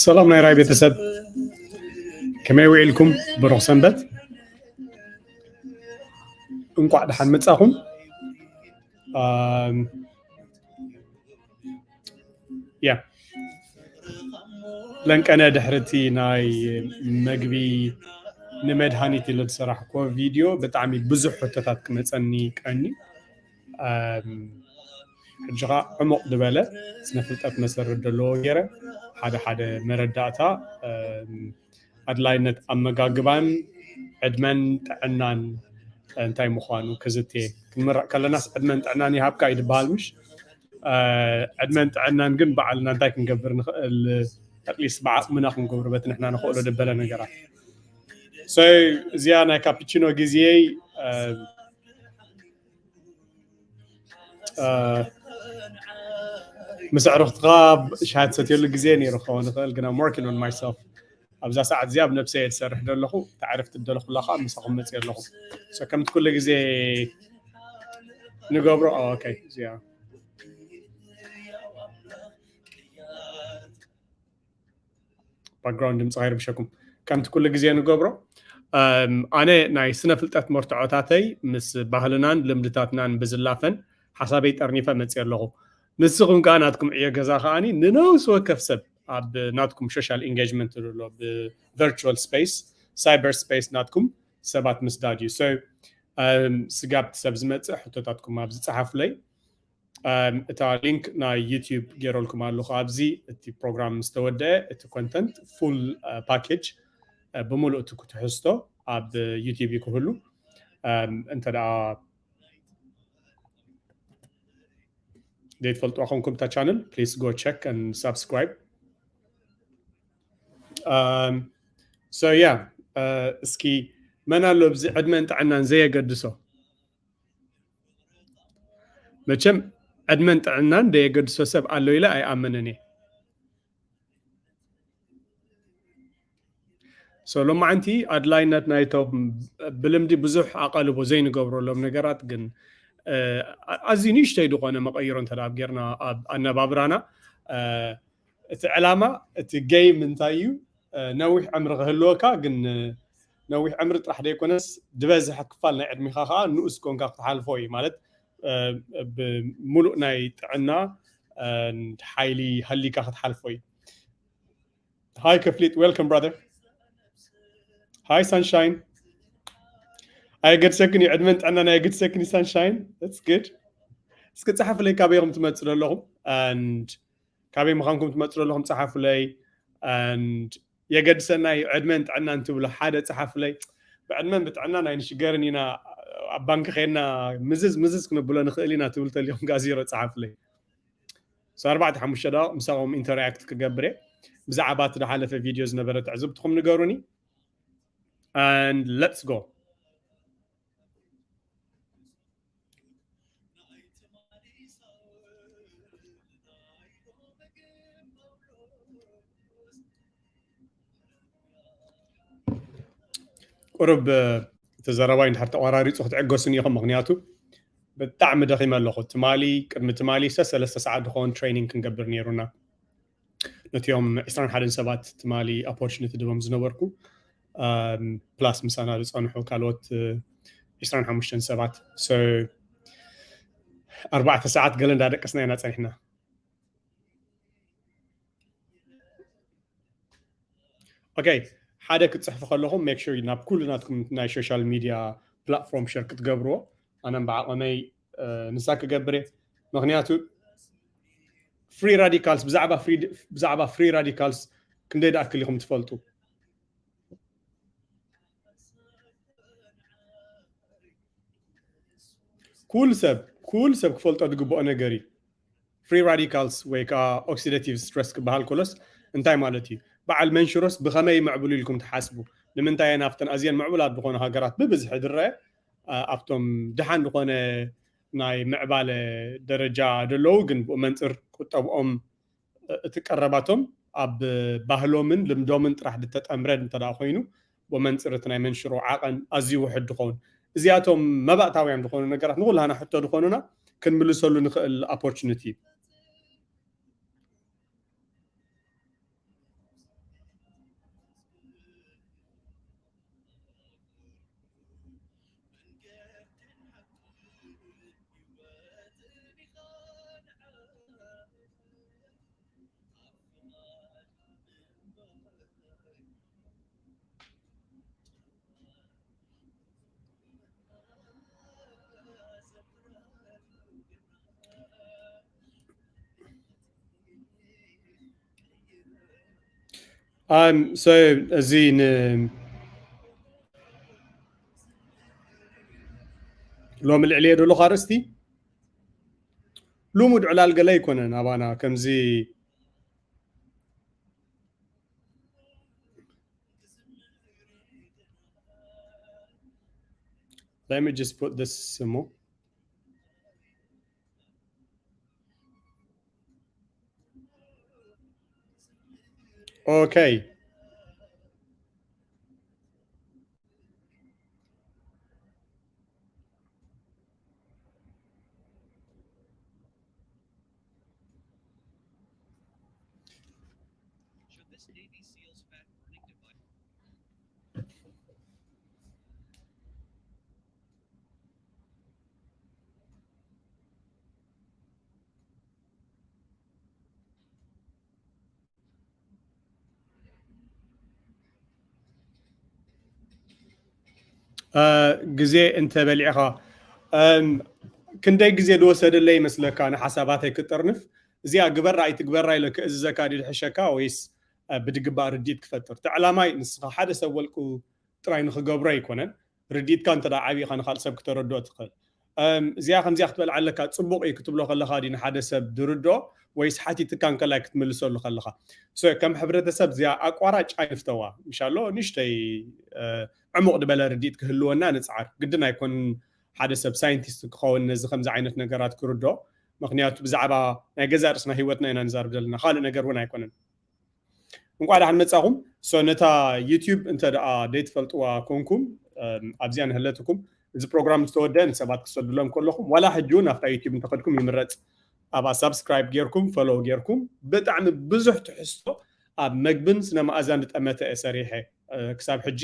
ሰላም ናይ ራይ ቤተሰብ፣ ከመይ ውዒልኩም? ብሩኽ ሰንበት፣ እንቋዕ ደሓን መጻኹም። ያ ለንቀነ ድሕርቲ ናይ መግቢ ንመድሃኒት ኢለ ዝሰራሕኮ ቪድዮ ብጣዕሚ ብዙሕ ሕቶታት ክመፀኒ ቀኒ ሕጂ ኸዓ ዕሙቕ ዝበለ ስነ ፍልጠት መሰረት ዘለዎ ገይረ ሓደ ሓደ መረዳእታ ኣድላይነት ኣመጋግባን ዕድመን ጥዕናን እንታይ ምዃኑ ክዝትየ። ክንምረቕ ከለናስ ዕድመን ጥዕናን ይሃብካ እዩ ዝበሃል ምሽ? ዕድመን ጥዕናን ግን ባዕልና እንታይ ክንገብር ንኽእል፣ ኣትሊስት ብዓቕምና ክንገብሮ በቲ ንሕና ንኽእሎ ደበለ ነገራት። እዚኣ ናይ ካፒቺኖ ግዜይ ምስ ኣዕሩኽትኻ ሻሂ ትሰትየሉ ግዜ ነይሩ ክኸውን ይኽእል፣ ግን I'm working on myself። ኣብዛ ሰዓት እዚኣ ኣብ ነብሰይ እየ ዝሰርሕ ዘለኹ። ተዕርፍቲ ደለኹላ ከዓ ምሳኹም መፅእ ኣለኹ። ከምቲ ኩሉ ግዜ ንገብሮ። ኦኬ፣ እዚኣ ባክግራውንድ ድምፂ ከይርብሸኩም። ከምቲ ኩሉ ግዜ ንገብሮ፣ ኣነ ናይ ስነ ፍልጠት መርትዖታተይ ምስ ባህልናን ልምድታትናን ብዝላፈን ሓሳበይ ጠርኒፈ መፅእ ኣለኹ። ንስኹም ከዓ ናትኩም ዕዮ ገዛ ከዓኒ ንነብሲ ወከፍ ሰብ ኣብ ናትኩም ሶሻል ኢንጌጅመንት ዘሎ ብቨርቹዋል ስፔስ፣ ሳይበር ስፔስ ናትኩም ሰባት ምስዳድ እዩ። ስጋብ ሰብ ዝመፅእ ሕቶታትኩም ኣብ ዝፀሓፉለይ። እታ ሊንክ ናይ ዩቲዩብ ገይረልኩም ኣለኹ ኣብዚ። እቲ ፕሮግራም ምስ ተወደአ እቲ ኮንተንት ፉል ፓኬጅ ብምሉእ እቲ ትሕዝቶ ኣብ ዩቲዩብ እዩ ክህሉ። እንተ ደኣ ዘይትፈልጥዋ ኮንኩም እታ ቻነል please go check and subscribe። So yeah፣ እስኪ መን ኣሎ ኣብዚ ዕድመን ጥዕናን ዘየገድሶ? መቸም ዕድመን ጥዕናን ዘየገድሶ ሰብ ኣሎ ኢለ ኣይኣምንን እየ። ሎማዓንቲ ኣድላይነት ናይቶም ብልምዲ ብዙሕ ኣቓልቦ ዘይንገብረሎም ነገራት ግን ኣዝዩ ንእሽተይ ዝኾነ መቐይሮ እንተ ኣብ ጌርና ኣብ ኣነባብራና፣ እቲ ዕላማ እቲ ጌም እንታይ እዩ? ነዊሕ ዕምሪ ክህልወካ፣ ግን ነዊሕ ዕምሪ ጥራሕ ዘይኮነስ ዝበዝሐ ክፋል ናይ ዕድሜኻ ከዓ ንኡስ ኮንካ ክትሓልፎ እዩ። ማለት ብምሉእ ናይ ጥዕና ሓይሊ ሃሊካ ክትሓልፎ እዩ። ሃይ ክፍሊት፣ welcome brother። ሃይ ሳንሻይን፣ ኣየገድሰክን እዩ ዕድመን ጥዕናን ኣየገድሰክን እዩ ሳንሻይን። That's good። እስኪ ጸሓፉለይ ካበይ ኢኹም ትመጽኡ ዘለኹም? And ካበይ ምዃንኩም ትመጽኡ ዘለኹም ጸሓፉለይ። And የገድሰና እዩ ዕድመን ጥዕናን ትብሉ ሓደ ጸሓፉለይ። ብዕድመን ብጥዕናን ኣይንሽገርን ኢና፣ ኣብ ባንኪ ኸይድና ምዝዝ ምዝዝ ክነብሎ ንኽእል ኢና ትብሉ ተሊኹም ከዓ ዜሮ ጸሓፉለይ። ኣርባዕተ ሓሙሽተ ደቂቕ ምሳኹም ኢንተራክት ክገብር እየ። ብዛዕባ እቲ ዝሓለፈ ቪድዮ ዝነበረ ትዕዝብትኹም ንገሩኒ። And let's go። ቁሩብ እቲ ዘረባይ እንድሕር ተቋራሪፁ ክትዕገሱኒ ኢኹም፣ ምኽንያቱ ብጣዕሚ ደኺመ ኣለኹ። ትማሊ፣ ቅድሚ ትማሊ ሰ ሰለስተ ሰዓት ዝኸውን ትሬኒንግ ክንገብር ነይሩና። ነቲኦም ዕስራን ሓደን ሰባት ትማሊ ኦፖርቹኒቲ ድቦም ዝነበርኩ፣ ፕላስ ምሳና ዝፀንሑ ካልኦት ዕስራን ሓሙሽተን ሰባት፣ ኣርባዕተ ሰዓት ገለ እንዳደቀስና ኢና ፀኒሕና። ኦኬ፣ ሓደ ክትፅሕፉ ከለኹም ሜክ ሹር ናብ ኩሉ ናትኩም ናይ ሶሻል ሚድያ ፕላትፎርም ሸር ክትገብርዎ። ኣነ ብዓቐመይ ንሳ ክገብር እየ። ምኽንያቱ ፍሪ ራዲካልስ፣ ብዛዕባ ፍሪ ራዲካልስ ክንደይ ደኣክል ኢኹም ትፈልጡ? ኩሉ ሰብ ኩሉ ሰብ ክፈልጦ ዝግብኦ ነገር እዩ። ፍሪ ራዲካልስ ወይ ከዓ ኦክሲደቲቭ ስትረስ ክበሃል ከሎስ እንታይ ማለት እዩ? በዓል መንሽሮስ ብኸመይ ይምዕብሉ ኢልኩም ትሓስቡ? ንምንታይ ናብተን ኣዝየን ምዕቡላት ዝኾኑ ሃገራት ብብዝሒ ዝረአ፣ ኣብቶም ድሓን ዝኾነ ናይ ምዕባለ ደረጃ ዘለዉ ግን ብኡ መንፅር ቁጠብኦም እቲ ቀረባቶም ኣብ ባህሎምን ልምዶምን ጥራሕ ዝተጠምረ እንተ ኮይኑ፣ ብኡ መንፅር እቲ ናይ መንሽሮ ዓቐን ኣዝዩ ውሑድ ዝኸውን። እዚኣቶም መባእታውያን ዝኾኑ ነገራት ንኹላህና ሕቶ ዝኾኑና ክንምልሰሉ ንኽእል ኦፖርቹኒቲ እዩ። ኣም፣ so፣ እዚ ን-፣ ሎሚ ልዕልየ ደለኹ ኣርእስቲ ልሙድ ዕላል ገለ ኣይኮነን። ኣባና ከምዚ Let me just put this እሞ። Okay. እ፣ ግዜ እንተበሊዕኻ፣ እም፣ ክንደይ ግዜ ዝወሰደለይ ይመስለካ ንሓሳባተይ ክጥርንፍ? እዚኣ ግበራ ኣይትግበራ ኢለ ክእዝዘካ ድዩ ዝሕሸካ ወይስ፣ እ፣ ብድግባእ ርድኢት ክፈጥር? እቲ ዕላማይ ንስኻ ሓደ ሰብ ወልቁ ጥራይ ንኽገብሮ ኣይኮነን። ርድኢትካ እንተ ደኣ ዓብይኻ ንኻልእ ሰብ ክተረድኦ ትኽእል። እም፣ እዚኣ ከምዚኣ ክትበልዓ ኣለካ፣ ጽቡቕ እዩ ክትብሎ ከለኻ ድዩ ንሓደ ሰብ ዝርድኦ ወይስ ሓቲትካ እንከላይ ክትምልሰሉ ከለኻ? So፣ ከም ሕብረተሰብ እዚኣ ኣቋራጭ ኣይንፍተዋ። ምሻሎ ንእሽተይ፣ እ፣ ዕሙቕ ዝበለ ርድኢት ክህልወና ንጽዓር። ግድን ኣይኮንን ሓደ ሰብ ሳይንቲስት ክኸውን ነዚ ከምዚ ዓይነት ነገራት ክርድኦ። ምኽንያቱ ብዛዕባ ናይ ገዛእ ርእስና ህይወትና ኢና ንዛረብ ዘለና፣ ካልእ ነገር እውን ኣይኮነን። እንቋዕ ደሓን መጻኹም። So፣ ነታ ዩቲዩብ እንተ ደኣ ዘይትፈልጥዋ ኮንኩም፣ እም፣ ኣብዚኣ ንህለትኩም፣ እዚ ፕሮግራም ዝተወደአ ንሰባት ክሰዱሎም ከለኹም፣ ዋላ ሕጂ እውን ኣብታ ዩቲዩብ እንተኸድኩም ይምረጽ። ኣብኣ ሳብስክራይብ ጌርኩም፣ ፎሎው ጌርኩም፣ ብጣዕሚ ብዙሕ ትሕዝቶ ኣብ መግብን ስነ መኣዛን ዝጠመተ እየ ሰሪሐ፣ እ፣ ክሳብ ሕጂ።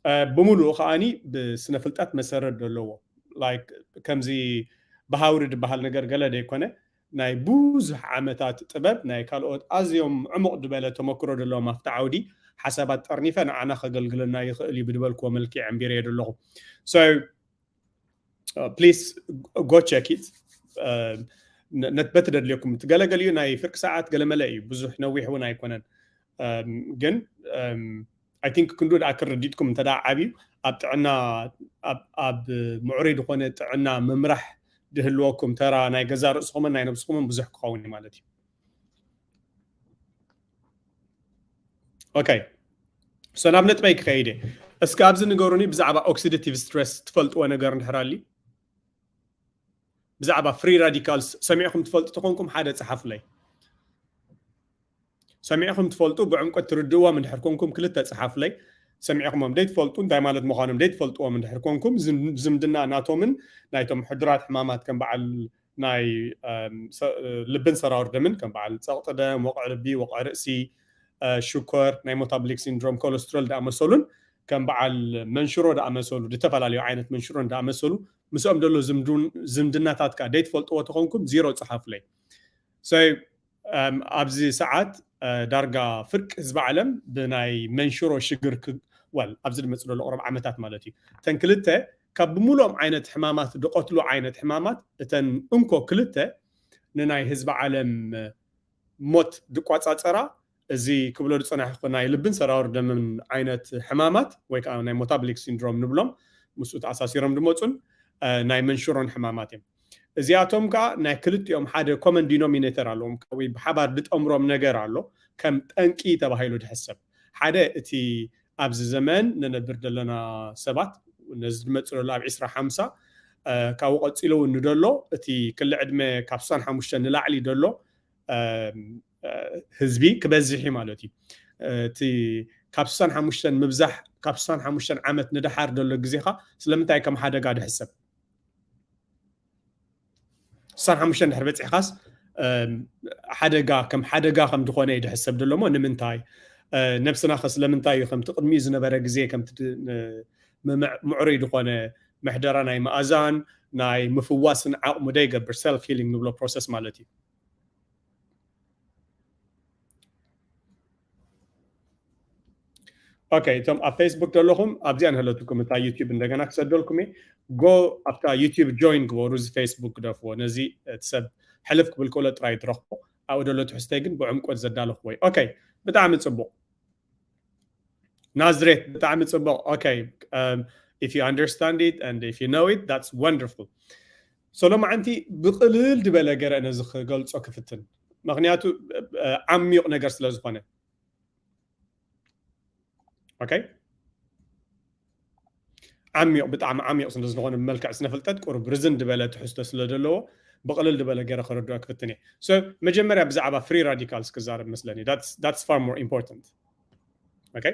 እ፣ ብምሉኡ ከኣኒ ብስነ ፍልጠት መሰረት ዘለዎ፣ ላይክ፣ ከምዚ ብሃውሪ ዝበሃል ነገር ገለ ዘይኮነ፣ ናይ ብዙሕ ዓመታት ጥበብ፣ ናይ ካልኦት ኣዝዮም ዕሙቕ ዝበለ ተመክሮ ዘለዎም ኣብቲ ዓውዲ ሓሳባት ጠርኒፈ ንዓና ከገልግለና ይኽእል እዩ ብድበልክዎ መልክዕ ኣንቢረዮ ዘለኹ። So፣ ፕሊስ፣ ጎ ቸክ ኢት። ነ-፣ ነት-፣ በቲ ደድልየኩም፣ እቲ ገለገሊኡ ናይ ፍርቂ ሰዓት ገለመለ እዩ፣ ብዙሕ ነዊሕ እውን ኣይኮነን። እም፣ ግን፣ እም፣ ኣይ ቲንክ ክንዱ ደኣ ክርዲትኩም እንተ ደኣ ዓብዩ፣ ኣብ ጥዕና፣ ኣብ፣ ኣብ ምዕሩይ ዝኾነ ጥዕና ምምራሕ ድህልወኩም ተራ፣ ናይ ገዛ ርእስኹምን ናይ ነብስኹምን ብዙሕ ክኸውን እዩ ማለት እዩ። ኦኬ። So፣ ናብ ነጥበይ ክኸይድ እየ። እስኪ ኣብዚ ንገሩኒ፣ ብዛዕባ ኦክሲደቲቭ ስትረስ ትፈልጥዎ ነገር እንድሕር ኣልዩ? ብዛዕባ ፍሪ ራዲካልስ ሰሚዕኹም ትፈልጡ ተኾንኩም፣ ሓደ ጸሓፉለይ። ሰሚዕኹም ትፈልጡ፣ ብዕምቆት ትርድእዎም እንድሕር ኮንኩም፣ ክልተ ጸሓፉለይ። ሰሚዕኹሞም ደይትፈልጡ፣ እንታይ ማለት ምዃኖም ደይትፈልጥዎም እንድሕር ኮንኩም፣ ዝም-፣ ዝምድና ናቶምን ናይቶም ሕዱራት ሕማማት ከም በዓል ናይ፣ እም፣ ሰ-፣ ልብን ሰራውር ደምን ከም በዓል ጸቕጢ ደም፣ ወቕዒ ልቢ፣ ወቕዒ ርእሲ፣ እ፣ ሽኮር፣ ናይ ሞታቦሊክ ሲንድሮም፣ ኮለስትሮል ደኣመሰሉን ከም በዓል መንሽሮ ደኣመሰሉ፣ ዝተፈላለዩ ዓይነት መንሽሮን ደኣመሰሉ፣ ምስኦም ዘሎ ዝምዱን-፣ ዝምድናታት ከኣ ደይትፈልጥዎ ተኾንኩም፣ ዚሮ ጸሓፉለይ። So፣ እም፣ ኣብዚ ሰዓት፣ እ፣ ዳርጋ ፍርቂ ህዝቢ ዓለም ብናይ መንሽሮ ሽግር ክ-፣ ወል፣ ኣብዚ ዝመጽእ ዘሎ ቁሩብ ዓመታት ማለት እዩ። እተን ክልተ ካብ ብምሉኦም ዓይነት ሕማማት፣ ዝቐትሉ ዓይነት ሕማማት፣ እተን እንኮ ክልተ ንናይ ህዝቢ ዓለም ሞት ዝቋጻጸራ፣ እዚ ክብሎ ዝጸናሕኩ ናይ ልብን ሰራውር ደምን ዓይነት ሕማማት፣ ወይ ከኣ ናይ ሞታቦሊክ ሲንድሮም ንብሎም፣ ምስኡ ተኣሳሲሮም ዝመጹን፣ እ፣ ናይ መንሽሮን ሕማማት እዮም። እዚኣቶም ከኣ ናይ ክልቲኦም ሓደ ኮመን ዲኖሚኔተር ኣለዎም፣ ወይ ብሓባር ዝጠምሮም ነገር ኣሎ፣ ከም ጠንቂ ተባሂሉ ዝሕሰብ። ሓደ፣ እቲ ኣብዚ ዘመን ንነብር ዘለና ሰባት፣ ነዚ ዝመጽእ ዘሎ ኣብ ዕስራ ሓምሳ፣ እ፣ ካብኡ ቀጺሉ እውን ንደሎ፣ እቲ ክሊ ዕድመ ካብ ስሳን ሓሙሽተን ንላዕሊ ደሎ፣ እም፣ እ፣ ህዝቢ ክበዝሕ እዩ ማለት እዩ። እቲ ካብ ስሳን ሓሙሽተን ምብዛሕ፣ ካብ ስሳን ሓሙሽተን ዓመት ንደሓር ዘሎ ግዜኻ ስለምንታይ ከም ሓደጋ ድሕሰብ? ስሳን ሓሙሽተን ድሕር በፂሕኻስ ሓደጋ ከም ሓደጋ ከም ዝኾነ ድሕሰብ ደሎሞ ንምንታይ? ነብስና ከ ስለምንታይ እዩ ከምቲ ቅድሚኡ ዝነበረ ግዜ ከምቲ ምዕሩይ ዝኾነ ምሕደራ ናይ መኣዛን ናይ ምፍዋስን ዓቕሙ ደይገብር ሰልፍ ሂሊንግ ንብሎ ፕሮሰስ ማለት እዩ። ኦኬ፣ እቶም ኣብ ፌስቡክ ዘለኹም ኣብዚኣ ንህለትኩም እታ ዩቲዩብ እንደገና ክሰደልኩም እየ። ጎ ኣብታ ዩቲዩብ ጆይን ግበሩ፣ እዚ ፌስቡክ ግደፍዎ። ነዚ እቲ ሰብ ሕልፍ ክብል ከሎ ጥራይ ትረኽቦ። ኣብኡ ደሎ ትሕዝተይ ግን ብዕምቆት ዘዳለኹዎ እዩ። ኦኬ፣ ብጣዕሚ ጽቡቕ ናዝሬት፣ ብጣዕሚ ጽቡቕ። ኦኬ፣ if you understand it and if you know it, that's wonderful. ሶሎማዓንቲ ብቕልል ዝበለ ገረ ነዚ ክገልጾ ክፍትን፣ ምክንያቱ ዓሚቕ ነገር ስለ ዝኾነ። ኦኬ፣ ዓሚቕ፣ ብጣዕሚ ዓሚቕ ስለ ዝኾነ ብመልክዕ ስነ ፍልጠት ቁሩብ ርዝን ዝበለ ትሕዝቶ ስለ ዘለዎ ብቕልል ዝበለ ገይረ ክርድኦ ክፍትን እየ። So መጀመርያ ብዛዕባ ፍሪ ራዲካልስ ክዛረብ መስለኒ። That's far more important. ኦኬ፣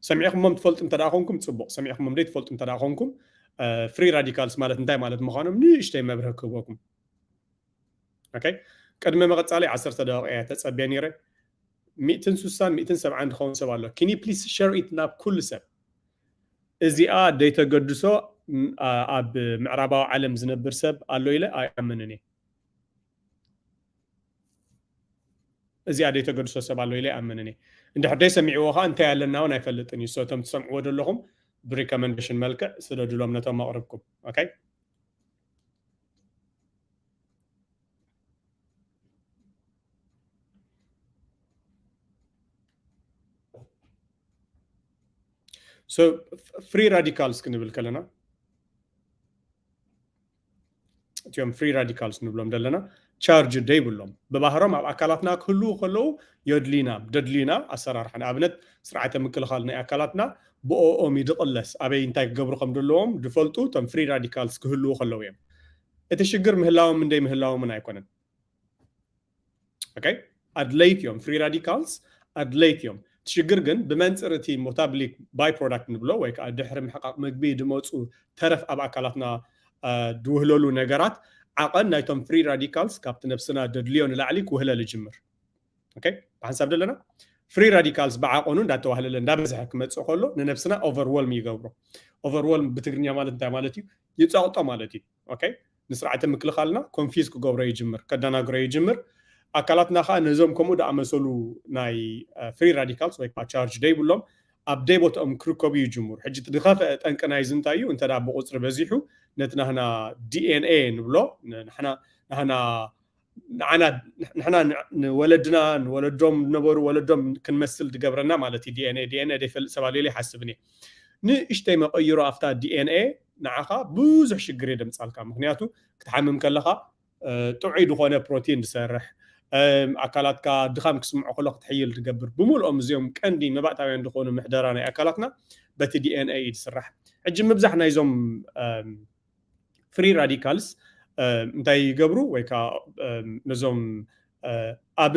ሰሚዕኩሞም ትፈልጡ እንተ ደኣ ኮንኩም ጽቡቕ፣ ሰሚዕኩሞም ደይ ትፈልጡ እንተ ደኣ ኮንኩም ፍሪ ራዲካልስ ማለት እንታይ ማለት ምዃኖም ንእሽተይ መብርሂ ክህበኩም። ኦኬ፣ ቅድሚ ምቕጻለይ ዓሰርተ ደቂቃ እየ ተጸብየ ነይረ። ሚእትን ስሳን ሚእትን ሰብዓን ዝኸውን ሰብ ኣሎ። Can you please share it ናብ ኩሉ ሰብ? እዚኣ ደይተገድሶ ኣብ ምዕራባዊ ዓለም ዝነብር ሰብ ኣሎ ኢለ ኣይኣምንን እየ። እዚኣ ደይተገድሶ ሰብ ኣሎ ኢለ ኣይኣምንን እየ። እንድሕር ደይሰሚዕዎ ከዓ እንታይ ኣለና እውን ኣይፈልጥን እዩ። So እቶም ትሰምዕዎ ዘለኹም ብሪኮመንዴሽን መልክዕ ስደዱሎም ነቶም ኣቕርብኩም። ኦኬ፣ So ፍሪ ራዲካልስ ክንብል ከለና እቲኦም ፍሪ ራዲካልስ ንብሎም ዘለና ቻርጅ ደይብሎም፣ ብባህሮም ኣብ ኣካላትና ክህልዉ ከለዉ የድልዩና፣ ደድልዩና ኣሰራርሓ። ንኣብነት ስርዓተ ምክልኻል ናይ ኣካላትና ብኦኦም ይድቕለስ፣ ኣበይ እንታይ ክገብሩ ከም ዘለዎም ድፈልጡ እቶም ፍሪ ራዲካልስ ክህልዉ ከለዉ እዮም። እቲ ሽግር ምህላዎም እንደይ ምህላዎምን ኣይኮነን። ኦኬ፣ ኣድለይቲ እዮም። ፍሪ ራዲካልስ ኣድለይቲ እዮም። እቲ ሽግር ግን ብመንፅር እቲ ሞታብሊክ ባይ ፕሮዳክት ንብሎ ወይ ከዓ ድሕሪ ምሕቃቕ ምግቢ ድመፁ ተረፍ ኣብ ኣካላትና ድውህለሉ ነገራት ዓቐን ናይቶም ፍሪ ራዲካልስ ካብቲ ነብስና ደድልዮ ንላዕሊ ክውህለል ይጅምር። ኦኬ፣ ብሓንሳብ ዘለና ፍሪ ራዲካልስ ብዓቐኑ እንዳተዋህለለ እንዳበዝሐ ክመፅእ ከሎ ንነብስና ኦቨርወልም ይገብሮ። ኦቨርወልም ብትግርኛ ማለት እንታይ ማለት እዩ? ይፀቕጦ ማለት እዩ። ኦኬ፣ ንስርዓተ ምክልኻልና ኮንፊዝ ክገብሮ ይጅምር፣ ከደናግሮ ይጅምር። ኣካላትና ከዓ ነዞም ከምኡ ዝኣመሰሉ ናይ ፍሪ ራዲካልስ ወይ ከዓ ቻርጅ ደይብሎም ኣብ ደይ ቦትኦም ክርከቡ ይጅምሩ። ሕጂ እቲ ዝኸፍአ ጠንቂ ናይዚ እንታይ እዩ? እንተ ደኣ ብቁፅሪ በዚሑ ነቲ ናህና ዲኤንኤ ንብሎ ንሕና ናህና ንዓና ንሕና ንወለድና ንወለዶም ዝነበሩ ወለዶም ክንመስል ዝገብረና ማለት እዩ። ዲኤንኤ ዲኤንኤ ዘይፈልጥ ሰብ ኣሎ ኢለ ይሓስብን እየ። ንእሽተይ መቐይሮ ኣብታ ዲኤንኤ ንዓኻ ብዙሕ ሽግር የደምፃልካ። ምክንያቱ ክትሓምም ከለኻ ጥዑይ ዝኾነ ፕሮቲን ዝሰርሕ ኣካላትካ ድኻም ክስምዖ ከሎ ክትሕይል ትገብር። ብምልኦም እዚኦም ቀንዲ መባእታውያን ዝኾኑ ምሕደራ ናይ ኣካላትና በቲ ዲኤንኤ እዩ ዝስራሕ። ሕጂ ምብዛሕ ናይዞም ፍሪ ራዲካልስ እንታይ ይገብሩ ወይ ከዓ ነዞም ኣብ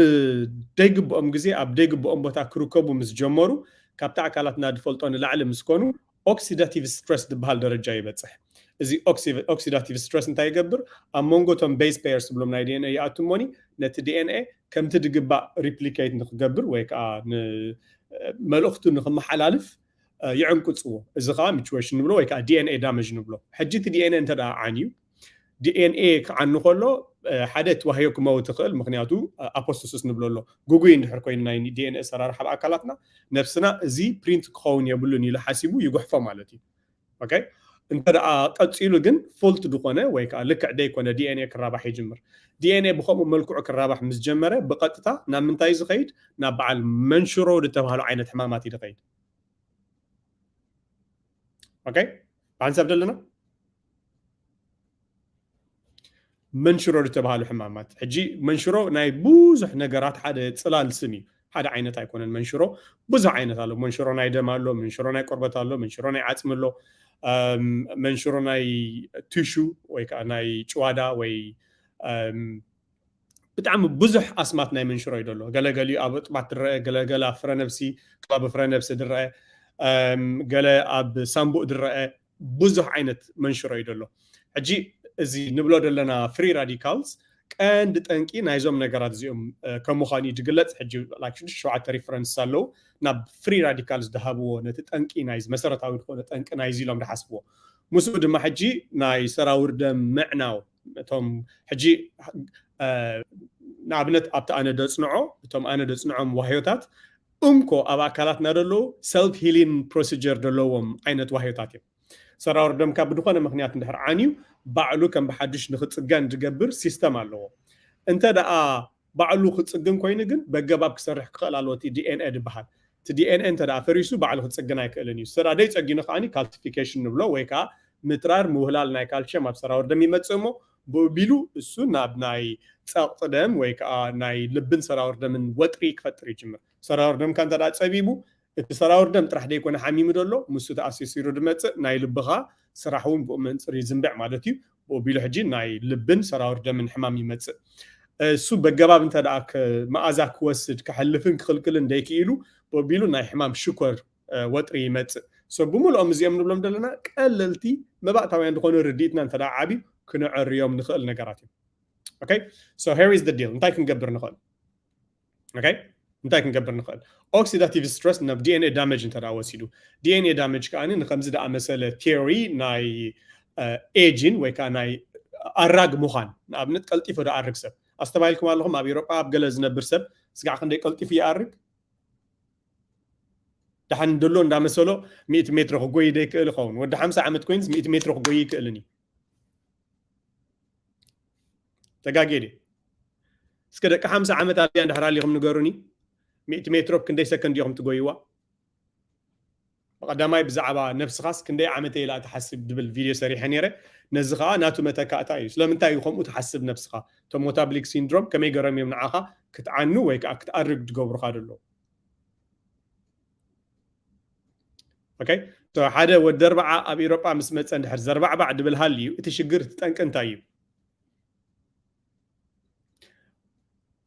ደይግብኦም ግዜ ኣብ ደይግብኦም ቦታ ክርከቡ ምስ ጀመሩ ካብቲ ኣካላትና ዝፈልጦ ንላዕሊ ምስ ኮኑ ኦክሲዳቲቭ ስትረስ ዝበሃል ደረጃ ይበፅሕ። እዚ ኦክሲዳቲቭ ስትረስ እንታይ ይገብር? ኣብ መንጎ እቶም ቤዝ ፔየርስ ዝብሎም ናይ ዲኤንኤ ይኣቱ እሞኒ ነቲ ዲኤንኤ ከምቲ ዝግባእ ሪፕሊኬት ንክገብር ወይ ከዓ መልእኽቱ ንክመሓላልፍ ይዕንቅፅዎ። እዚ ከዓ ሚቹዌሽን ንብሎ ወይ ከዓ ዲኤንኤ ዳመጅ ንብሎ። ሕጂ እቲ ዲኤንኤ እንተ ደኣ ዓንዩ ዲኤንኤ ክዓኒ ከሎ ሓደ እቲ ዋህዮ ክመውት ይኽእል። ምክንያቱ ኣፖስቶሲስ ንብሎ ኣሎ። ጉጉይ እንድሕር ኮይኑ ናይ ዲኤንኤ ኣሰራርሓ ኣብ ኣካላትና ነብስና እዚ ፕሪንት ክኸውን የብሉን ኢሉ ሓሲቡ ይጉሕፎ ማለት እዩ። ኦኬ፣ እንተ ደኣ ቀፂሉ ግን ፎልት ዝኾነ ወይ ከዓ ልክዕ ደይኮነ ዲኤንኤ ክራባሕ ይጅምር። ዲኤንኤ ብከምኡ መልክዑ ክራባሕ ምስ ጀመረ ብቐጥታ ናብ ምንታይ ዝኸይድ? ናብ በዓል መንሽሮ ዝተባህሉ ዓይነት ሕማማት እዩ ዝኸይድ። ኦኬ፣ ብሓንሳብ ዘለና መንሽሮ ዝተባሃሉ ሕማማት። ሕጂ መንሽሮ ናይ ብዙሕ ነገራት ሓደ ፅላል ስም እዩ። ሓደ ዓይነት ኣይኮነን መንሽሮ፣ ብዙሕ ዓይነት ኣሎ። መንሽሮ ናይ ደም ኣሎ፣ መንሽሮ ናይ ቆርበት ኣሎ፣ መንሽሮ ናይ ዓፅሚ ኣሎ፣ መንሽሮ ናይ ቲሹ ወይ ከዓ ናይ ጭዋዳ ወይ ብጣዕሚ ብዙሕ ኣስማት ናይ መንሽሮ እዩ ዘሎ። ገለገሊኡ ኣብ እጥባት ዝረአ፣ ገለገለ ኣብ ፍረነብሲ፣ ከባቢ ፍረነብሲ ዝረአ፣ እም፣ ገለ ኣብ ሳምቡእ ዝረአ፣ ብዙሕ ዓይነት መንሽሮ እዩ ዘሎ። ሕጂ እዚ ንብሎ ዘለና ፍሪ ራዲካልስ ቀንዲ ጠንቂ ናይዞም ነገራት እዚኦም፣ እ፣ ከም ምዃኑ እዩ ዝግለጽ። ሕጂ ላይክ ሽዱሽተ ሸውዓተ ሪፈረንስ ኣለዉ ናብ ፍሪ ራዲካልስ ዝሃብዎ ነቲ ጠንቂ ናይዚ መሰረታዊ ዝኾነ ጠንቂ ናይዚ ኢሎም ዝሓስብዎ። ምስኡ ድማ ሕጂ ናይ ሰራውር ደም ምዕናው እቶም ሕጂ፣ እ፣ ንኣብነት ኣብቲ ኣነ ደጽንዖ እቶም ኣነ ደጽንዖም ዋህዮታት እንኮ ኣብ ኣካላትና ዘለዉ ሰልፍ ሂሊን ፕሮሲጀር ዘለዎም ዓይነት ዋህዮታት እዮም። ሰራውር ደምካ ብዝኾነ ምኽንያት እንድሕር ዓንዩ ባዕሉ ከም ብሓድሽ ንኽጽገን ዝገብር ሲስተም ኣለዎ። እንተ ደኣ ባዕሉ ክጽግን ኮይኑ ግን በገባብ ክሰርሕ ክኽእል ኣለዎ እቲ ዲ ኤን ኤ ዝበሃል። እቲ ዲ ኤን ኤ እንተ ደኣ ፈሪሱ ባዕሉ ክጽግን ኣይክእልን እዩ። ሰዳ ደይ ጸጊኑ ከኣኒ ካልሲፊኬሽን ንብሎ ወይ ከዓ ምትራር ምውህላል ናይ ካልሽየም ኣብ ሰራውር ደም ይመጽእ እሞ ብኡ ቢሉ እሱ ናብ ናይ ጸቕጢ ደም ወይ ከዓ ናይ ልብን ሰራውር ደምን ወጥሪ ክፈጥር ይጅምር። ሰራውር ደምካ እንተ ደኣ ጸቢቡ እቲ ሰራውር ደም ጥራሕ ደይኮነ ሓሚሙ ዘሎ ምስኡ ተኣሲሲሩ ዝመጽእ ናይ ልብኻ ስራሕ እውን ብኡ መንጽር ይዝንብዕ ማለት እዩ። ብኡ ቢሉ ሕጂ ናይ ልብን ሰራውር ደምን ሕማም ይመጽእ። እሱ በገባብ እንተ ደኣ ክ-፣ መኣዛ ክወስድ ክሕልፍን ክኽልክልን ደይክኢሉ ብኡ ቢሉ ናይ ሕማም ሽኮር፣ እ፣ ወጥሪ ይመጽእ። So ብምልኦም እዚኦም ንብሎም ዘለና ቀለልቲ መባእታውያን ዝኾኑ ርድኢትና እንተ ደኣ ዓብዩ ክነዕርዮም ንኽእል ነገራት እዮም። Okay? So here is the deal። እንታይ ክንገብር ንኽእል? Okay? እንታይ ክንገብር ንኽእል? ኦክሲዳቲቭ ስትረስ ናብ ዲ ኤን ኤ ዳመጅ እንተ ደኣ ወሲዱ፣ ዲ ኤን ኤ ዳመጅ ከኣ ንከምዚ ደኣ መሰለ ቲዮሪ ናይ፣ እ፣ ኤጂን ወይ ከዓ ናይ ኣራግ ምዃን፣ ንኣብነት ቀልጢፉ ደኣርግ ሰብ ኣስተባሂልኩም ኣለኹም። ኣብ ኤሮጳ ኣብ ገለ ዝነብር ሰብ ስጋዕ ክንደይ ቀልጢፉ ይኣርግ? ደሓን ደሎ እንዳመሰሎ ሚእቲ ሜትሮ ክጎይ ደይክእል ይኸውን። ወዲ ሓምሳ ዓመት ኮይንስ ሚእቲ ሜትሮ ክጎይ ይክእልን እዩ። ተጋጌ ድየ? እስከ ደቂ ሓምሳ ዓመት ኣብያ እንድሕር ኣሊኹም ንገሩኒ። ሚእቲ ሜትሮ ክንደይ ሰከንድ ኢኹም ትጎይዋ? ብቐዳማይ ብዛዕባ ነብስኻስ ክንደይ ዓመተ ኢላ ትሓስብ ድብል ቪድዮ ሰሪሐ ነይረ። ነዚ ኸኣ ናቱ መተካእታ እዩ። ስለምንታይ እዩ ከምኡ ትሓስብ ነብስኻ? እቶም ሞታብሊክ ሲንድሮም ከመይ ገሮም እዮም ንዓኻ ክትዓኑ ወይ ከዓ ክትኣርግ ዝገብሩኻ ደሎ? ኦኬ? ሶ ሓደ ወዲ ኣርባዓ ኣብ ኤሮጳ ምስ መጸ እንድሕር ዘርባዕባዕ ድብል ሃልዩ፣ እቲ ሽግር፣ እቲ ጠንቂ እንታይ እዩ?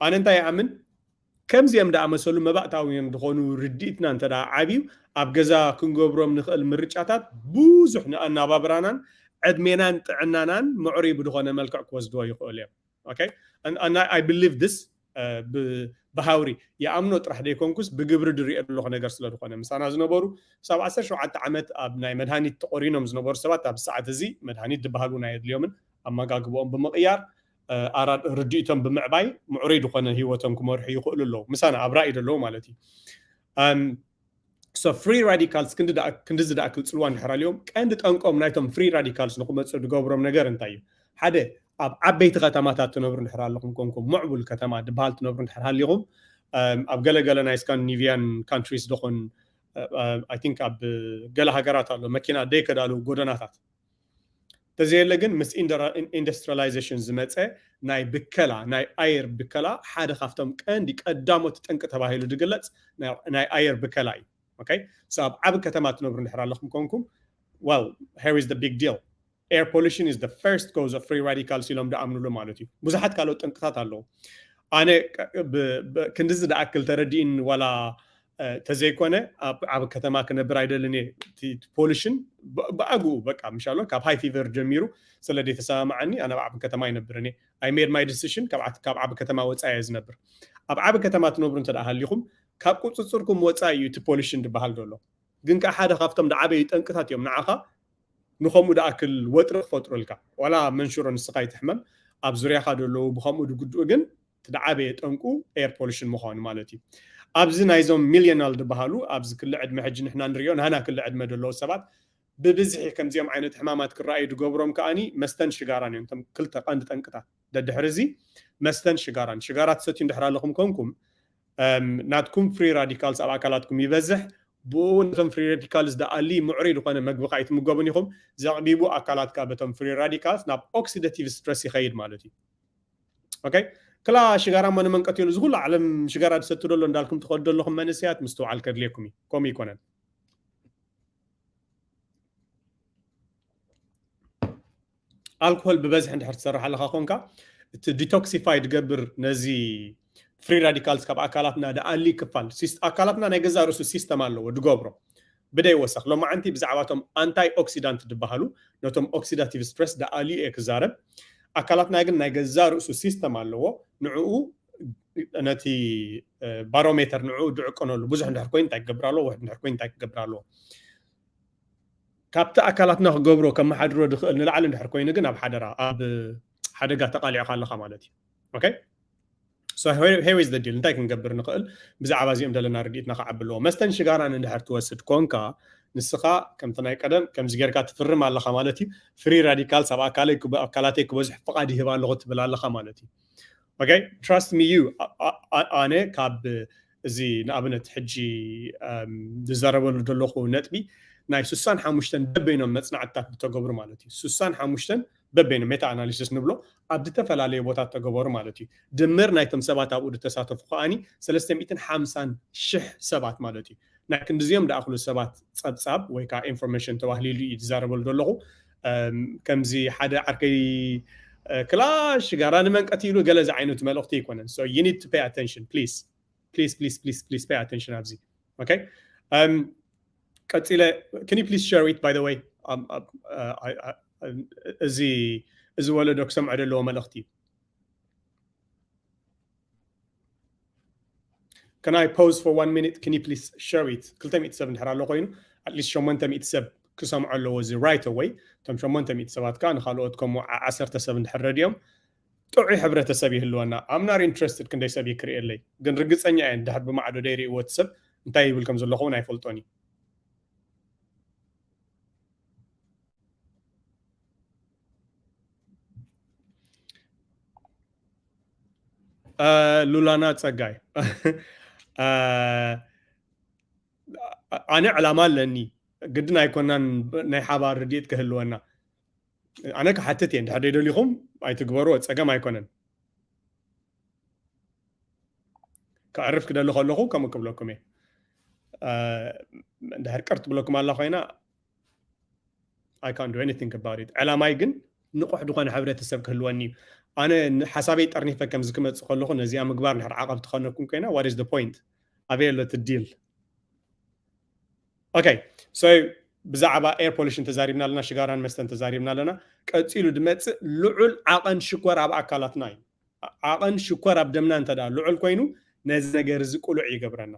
ኣነ እንታይ ይኣምን? ከምዚኦም ደኣ መሰሉ መባእታውያን ዝኾኑ ርድኢትና እንተ ደኣ ዓብዩ፣ ኣብ ገዛ ክንገብሮም ንኽእል ምርጫታት ብዙሕ ንኣናባብራናን ዕድሜናን ጥዕናናን ምዕሩይ ብዝኾነ መልክዕ ክወስድዎ ይኽእሉ እዮም። ኦኬ? And, and I, I believe this፣ እ፣ ብ-፣ ብሃውሪ ይኣምኖ ጥራሕ ደይኮንኩስ ብግብሪ ድሪኦ ዘለኹ ነገር ስለ ዝኾነ። ምሳና ዝነበሩ ክሳብ ዓሰርተ ሸውዓተ ዓመት ኣብ ናይ መድሃኒት ተቖሪኖም ዝነበሩ ሰባት ኣብ ሰዓት እዚ መድሃኒት ዝበሃል እውን ኣየድልዮምን። ኣመጋግብኦም ብምቕያር፣ እ፣ ኣራ-፣ ርድኢቶም ብምዕባይ ምዕሩይ ዝኾነ ህይወቶም ክመርሑ ይኽእሉ ኣለዉ። ምሳና ኣብ ራእይ ዘለዉ ማለት እዩ። እም፣ So ፍሪ ራዲካልስ ክንዲ ደኣ-፣ ክንድዚ ደኣክል ጽልዋ እንድሕር ኣልዮም ቀንዲ ጠንቆም ናይቶም ፍሪ ራዲካልስ ንክመጽኡ ዝገብሮም ነገር እንታይ እዩ? ሓደ፣ ኣብ ዓበይቲ ከተማታት ትነብሩ እንድሕር ኣለኹም ኮንኩም፣ ምዕቡል ከተማ ዝበሃል ትነብሩ እንድሕር ሃሊኹም፣ እም፣ ኣብ ገለገለ ናይ ስካንዲኒቪያን ካንትሪስ ደኾን፣ እ፣ እ፣ I think ኣብ ገለ ሃገራት ኣሎ መኪና ደይከዳሉ ጎደናታት። ተዘየለ ግን ምስ ኢንደራ-፣ ኢን-፣ ኢንዱስትሪላይዜሽን ዝመጸ ናይ ብከላ፣ ናይ ኣየር ብከላ ሓደ ካብቶም ቀንዲ ቀዳሞት ጠንቂ ተባሂሉ ዝግለጽ ናይ፣ ናይ ኣየር ብከላ እዩ። ኦኬ? So ኣብ ዓቢ ከተማ ትነብሩ እንድሕር ኣለኹም ኮንኩም፣ well, here is the big deal. Air pollution is the first cause of free radicals ኢሎም ደኣምኑሉ ማለት እዩ። ብዙሓት ካልኦት ጠንቅታት ኣለዉ። ኣነ ቅ-፣ ብ-፣ ብ-፣ ክንድዚ ደኣክል ተረዲእን ዋላ፣ እ፣ ተዘይኮነ ኣብ ዓቢ ከተማ ክነብር ኣይደልን እየ። እቲ፣ እቲ ፖሉሽን ብ-፣ ብኣግኡ በቃ ምሻሎ ካብ ሃይ ፊቨር ጀሚሩ ስለ ዘይተሰማማዓኒ ኣነ ኣብ ዓቢ ከተማ ኣይነብርን እየ። I made my decision ካብ ዓት-፣ ካብ ዓቢ ከተማ ወጻኢ እየ ዝነብር። ኣብ ዓቢ ከተማ ትነብሩ እንተ ደኣ ሃሊኹም ካብ ቁጽጽርኩም ወጻኢ እዩ እቲ ፖሉሽን ዝበሃል ዘሎ። ግን ከኣ ሓደ ካብቶም ዝዓበዩ ጠንቅታት እዮም ንዓኻ ንኸምኡ ደኣክል ወጥሪ ክፈጥሩልካ። ዋላ መንሽሮ ንስኻ ይትሕመም፣ ኣብ ዙርያኻ ዘለዉ ብኸምኡ ዝጉድኡ ግን እቲ ዝዓበየ ጠንቁ ኤር ፖሉሽን ምዃኑ ማለት እዩ። ኣብዚ ናይዞም ሚሊዮናል ዝበሃሉ ኣብዚ ክሊ ዕድመ ሕጂ ንሕና ንሪኦ ናህና ክሊ ዕድመ ዘለዉ ሰባት ብብዝሒ ከምዚኦም ዓይነት ሕማማት ክረኣዩ ዝገብሮም ከኣኒ መስተን ሽጋራን እዮም። እቶም ክልተ ቀንዲ ጠንቅታት። ደድሕሪ እዚ መስተን ሽጋራን። ሽጋራ ትሰትዩ እንድሕር ኣለኹም ኮንኩም፣ እም፣ ናትኩም ፍሪ ራዲካልስ ኣብ ኣካላትኩም ይበዝሕ። ብኡ ነቶም ፍሪ ራዲካልስ ደኣሊ ምዕሩይ ዝኾነ መግቢ ከኣ ኣይትምገቡን ኢኹም። ዘቕቢቡ ኣካላትካ በቶም ፍሪ ራዲካልስ ናብ ኦክሲደቲቭ ስትረስ ይኸይድ ማለት እዩ። ኦኬ? ክላ ሽጋራ እሞ ንመን ቀትሉ? እዚ ኩሉ ዓለም ሽጋራ ዝሰቲ ደሎ እንዳልኩም ትኸዱ ዘለኹም መንእሰያት ምስትውዓል ከድልየኩም እዩ። ከምኡ ይኮነን። ኣልኮል ብበዝሒ እንድሕር ትሰርሕ ኣለኻ ኮንካ፣ እቲ detoxify ድገብር ነዚ free radicals ካብ ኣካላትና ደኣሊ ክፋል። ኣካላትና ናይ ገዛ ርእሱ system ኣለዎ ድገብሮ። ብደይ ወሰኽ ሎማዓንቲ ብዛዕባቶም antioxidant ድበሃሉ ነቶም oxidative stress ደኣሊ እየ ክዛረብ። ኣካላትና ግን ናይ ገዛ ርእሱ system ኣለዎ። ንዕኡ ነቲ barometer ንዕኡ ድዕቀነሉ። ብዙሕ እንድሕር ኮይኑ እንታይ ክገብር ኣለዎ፣ ውሕድ እንድሕር ኮይኑ እንታይ ክገብር ኣለዎ። ካብቲ ኣካላትና ክገብሮ ከመሓድሮ ድኽእል ንላዕሊ እንድሕር ኮይኑ ግን ኣብ ሓደራ ኣብ ሓደጋ ተቃሊዕካ ኣለኻ ማለት እዩ። Okay? So here is the deal። እንታይ ክንገብር ንኽእል? ብዛዕባ እዚኦም ዘለና ርድኢትና ክዓቢ ኣለዎ። መስተን ሽጋራን እንድሕር ትወስድ ኮንካ ንስኻ ከምቲ ናይ ቀደም ከምዚ ጌርካ ትፍርም ኣለኻ ማለት እዩ። Free radicals ኣብ ኣካለይ ኣካላተይ ክበዝሑ ፍቓድ ይህብ ኣለኹ ትብል ኣለኻ ማለት እዩ። Okay? Trust me you። ኣነ ካብ እዚ ንኣብነት ሕጂ ዝዛረበሉ ዘለኹ ነጥቢ ናይ ስሳን ሓሙሽተን በበይኖም መፅናዕትታት ዝተገብሩ ማለት እዩ። ስሳን ሓሙሽተን በበይኖም meta analysis ንብሎ ኣብ ዝተፈላለዩ ቦታት ተገበሩ ማለት እዩ። ድምር ናይቶም ሰባት ኣብኡ ዝተሳተፉ ከዓኒ ሰለስተ ሚእትን ሓምሳን ሽሕ ሰባት ማለት እዩ። ናይ ክንድዚኦም ደኣኽሉ ሰባት ፀብፃብ ወይ ከዓ information ተባህሊሉ እዩ ዝዛረበሉ ዘለኹ። ከምዚ ሓደ ዓርከይ ክላሽ ሽጋራ ንመንቀቲ ኢሉ ገለ ዝዓይነቱ መልእኽቲ ኣይኮነን። So you need to pay attention, please. Please, please, please, please pay attention ኣብዚ። Okay? ቀፂለ, can you please share it, by the way? እዚ እዚ ወለዶ ክሰምዖ ዘለዎ መልእኽቲ እዩ። Can I pause for one minute? Can you please share it? ክልተ ሚእቲ ሰብ እንድሕር ኣሎ ኮይኑ at least ሸሞንተ ሚእቲ ሰብ ክሰምዖ ኣለዎ እዚ right away። እቶም ሸሞንተ ሚእቲ ሰባት ከዓ ንካልኦት ከምኡ ዓሰርተ ሰብ እንድሕር ረድዮም ጥዑይ ሕብረተሰብ ይህልወና። I'm not interested ክንደይ ሰብ ይክርእየለይ፣ ግን ርግፀኛ እየ እንድሕር ብማዕዶ ደይርእዎ እቲ ሰብ እንታይ ይብል ከም ዘሎ ከውን ኣይፈልጦን እዩ። ሉላና ፀጋይ፣ ኣነ ዕላማ ኣለኒ፣ ግድን ኣይኮናን ናይ ሓባር ርድኢት ክህልወና። ኣነ ክሓትት እየ፣ እንድሕር ደይደሊኹም ኣይትግበርዎ፣ ፀገም ኣይኮነን። ከዕርፍ ክደሊ ከለኹ ከምኡ ክብለኩም እየ። እንድሕር ቅር ትብለኩም ኣላ ኮይና I can't do anything about it። ዕላማይ ግን ንቑሕ ዝኾነ ሕብረተሰብ ክህልወኒ እዩ። ኣነ ሓሳበይ ጠርኒፈ ከምዚ ክመፅእ ከለኹ ነዚኣ ምግባር እንድሕር ዓቐብ ትኾነኩም ኮይና what is the point? ኣበይ ኣሎ እቲ deal? Okay, so ብዛዕባ air pollution ተዛሪብና ኣለና፣ ሽጋራን መስተን ተዛሪብና ኣለና። ቀፂሉ ድመፅእ ልዑል ዓቐን ሽኮር ኣብ ኣካላትና እዩ። ዓቐን ሽኮር ኣብ ደምና እንተ ደኣ ልዑል ኮይኑ ነዚ ነገር እዚ ቅሉዕ ይገብረና።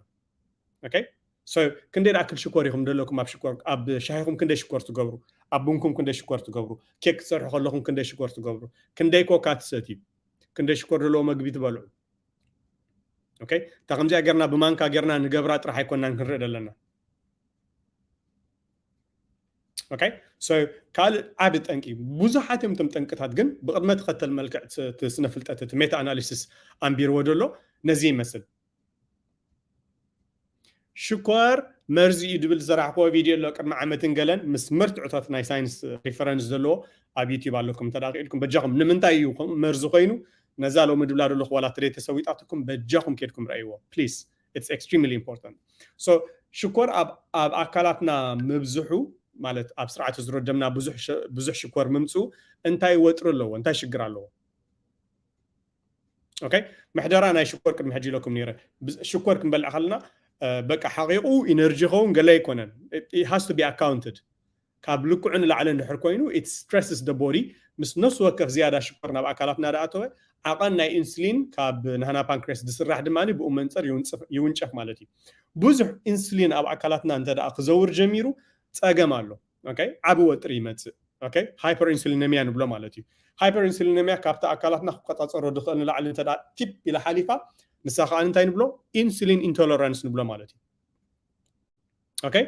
Okay? So ክንደይ ደኣክል ሽኮር ኢኹም ደለኩም ኣብ ሽኮር ኣብ ሻሂኹም ክንደይ ሽኮር ትገብሩ? ኣብ ቡንኩም ክንደይ ሽኮር ትገብሩ? ኬክ ክትሰርሑ ከለኹም ክንደይ ሽኮር ትገብሩ? ክንደይ ኮካ ትሰትዩ? ክንደይ ሽኮር ዘለዎ መግቢ ትበልዑ? Okay? እታ ከምዚኣ ጌርና ብማንካ ጌርና ንገብራ ጥራሕ ኣይኮናን ክንርኢ ደለና። Okay? So ካልእ ዓቢ ጠንቂ፣ ብዙሓት እዮም እቶም ጠንቅታት፣ ግን ብቕድመ ተኸተል መልክዕ እቲ ስነ ፍልጠት እቲ meta analysis ኣንቢርዎ ደሎ ነዚ ይመስል። ሽኮር መርዚ እዩ ድብል ዝሰራሕክዎ ቪድዮ ኣሎ ቅድሚ ዓመትን ገለን ምስ ምርትዕታት ናይ ሳይንስ reference ዘለዎ ኣብ YouTube ኣለኩም። እንተ ደኣ ክኢልኩም በጃኹም ንምንታይ እዩ ከምኡ መርዚ ኮይኑ ነዛ ሎሚ ድብላ ደለኹ ዋላ ተደይ ተሰዊጣትኩም በጃኹም ኬድኩም ረእይዎ please። It's extremely important። So ሽኮር ኣብ ኣብ ኣካላትና ምብዝሑ ማለት ኣብ ስርዓተ ዝሮ ደምና ብዙሕ ሸ- ብዙሕ ሽኮር ምምፅኡ እንታይ ወጥሪ ኣለዎ? እንታይ ሽግር ኣለዎ? Okay? ምሕደራ ናይ ሽኮር ቅድሚ ሕጂ ኢለኩም ነይረ። ብዝ- ሽኮር ክንበልዕ ከለና እ፣ በቃ ሓቂቑ ኢነርጂ ኸውን ገለ ኣይኮነን። It has to be accounted። ካብ ልክዑ ንላዕሊ እንድሕር ኮይኑ it stresses the body። ምስ ነፍሲ ወከፍ ዝያዳ ሽኮር ናብ ኣካላትና ደኣተወ ዓቐን ናይ ኢንሱሊን ካብ ናህና ፓንክሬስ ዝስራሕ ድማ ብኡ መንፅር ይውንፅፍ- ይውንጨፍ ማለት እዩ። ብዙሕ ኢንሱሊን ኣብ ኣካላትና እንተ ደኣ ክዘውር ጀሚሩ ፀገም ኣሎ። Okay? ዓቢ ወጥሪ ይመፅእ። Okay? ሃይፐር ኢንሱሊነሚያ ንብሎ ማለት እዩ። ሃይፐር ኢንሱሊነሚያ ካብቲ ኣካላትና ክቆፃፀሮ ዝኽእል ንላዕሊ እንተ ደኣ ቲፕ ኢላ ሓሊፋ ንሳ ከዓ እንታይ ንብሎ? ኢንሱሊን ኢንቶለራንስ ንብሎ ማለት እዩ። Okay?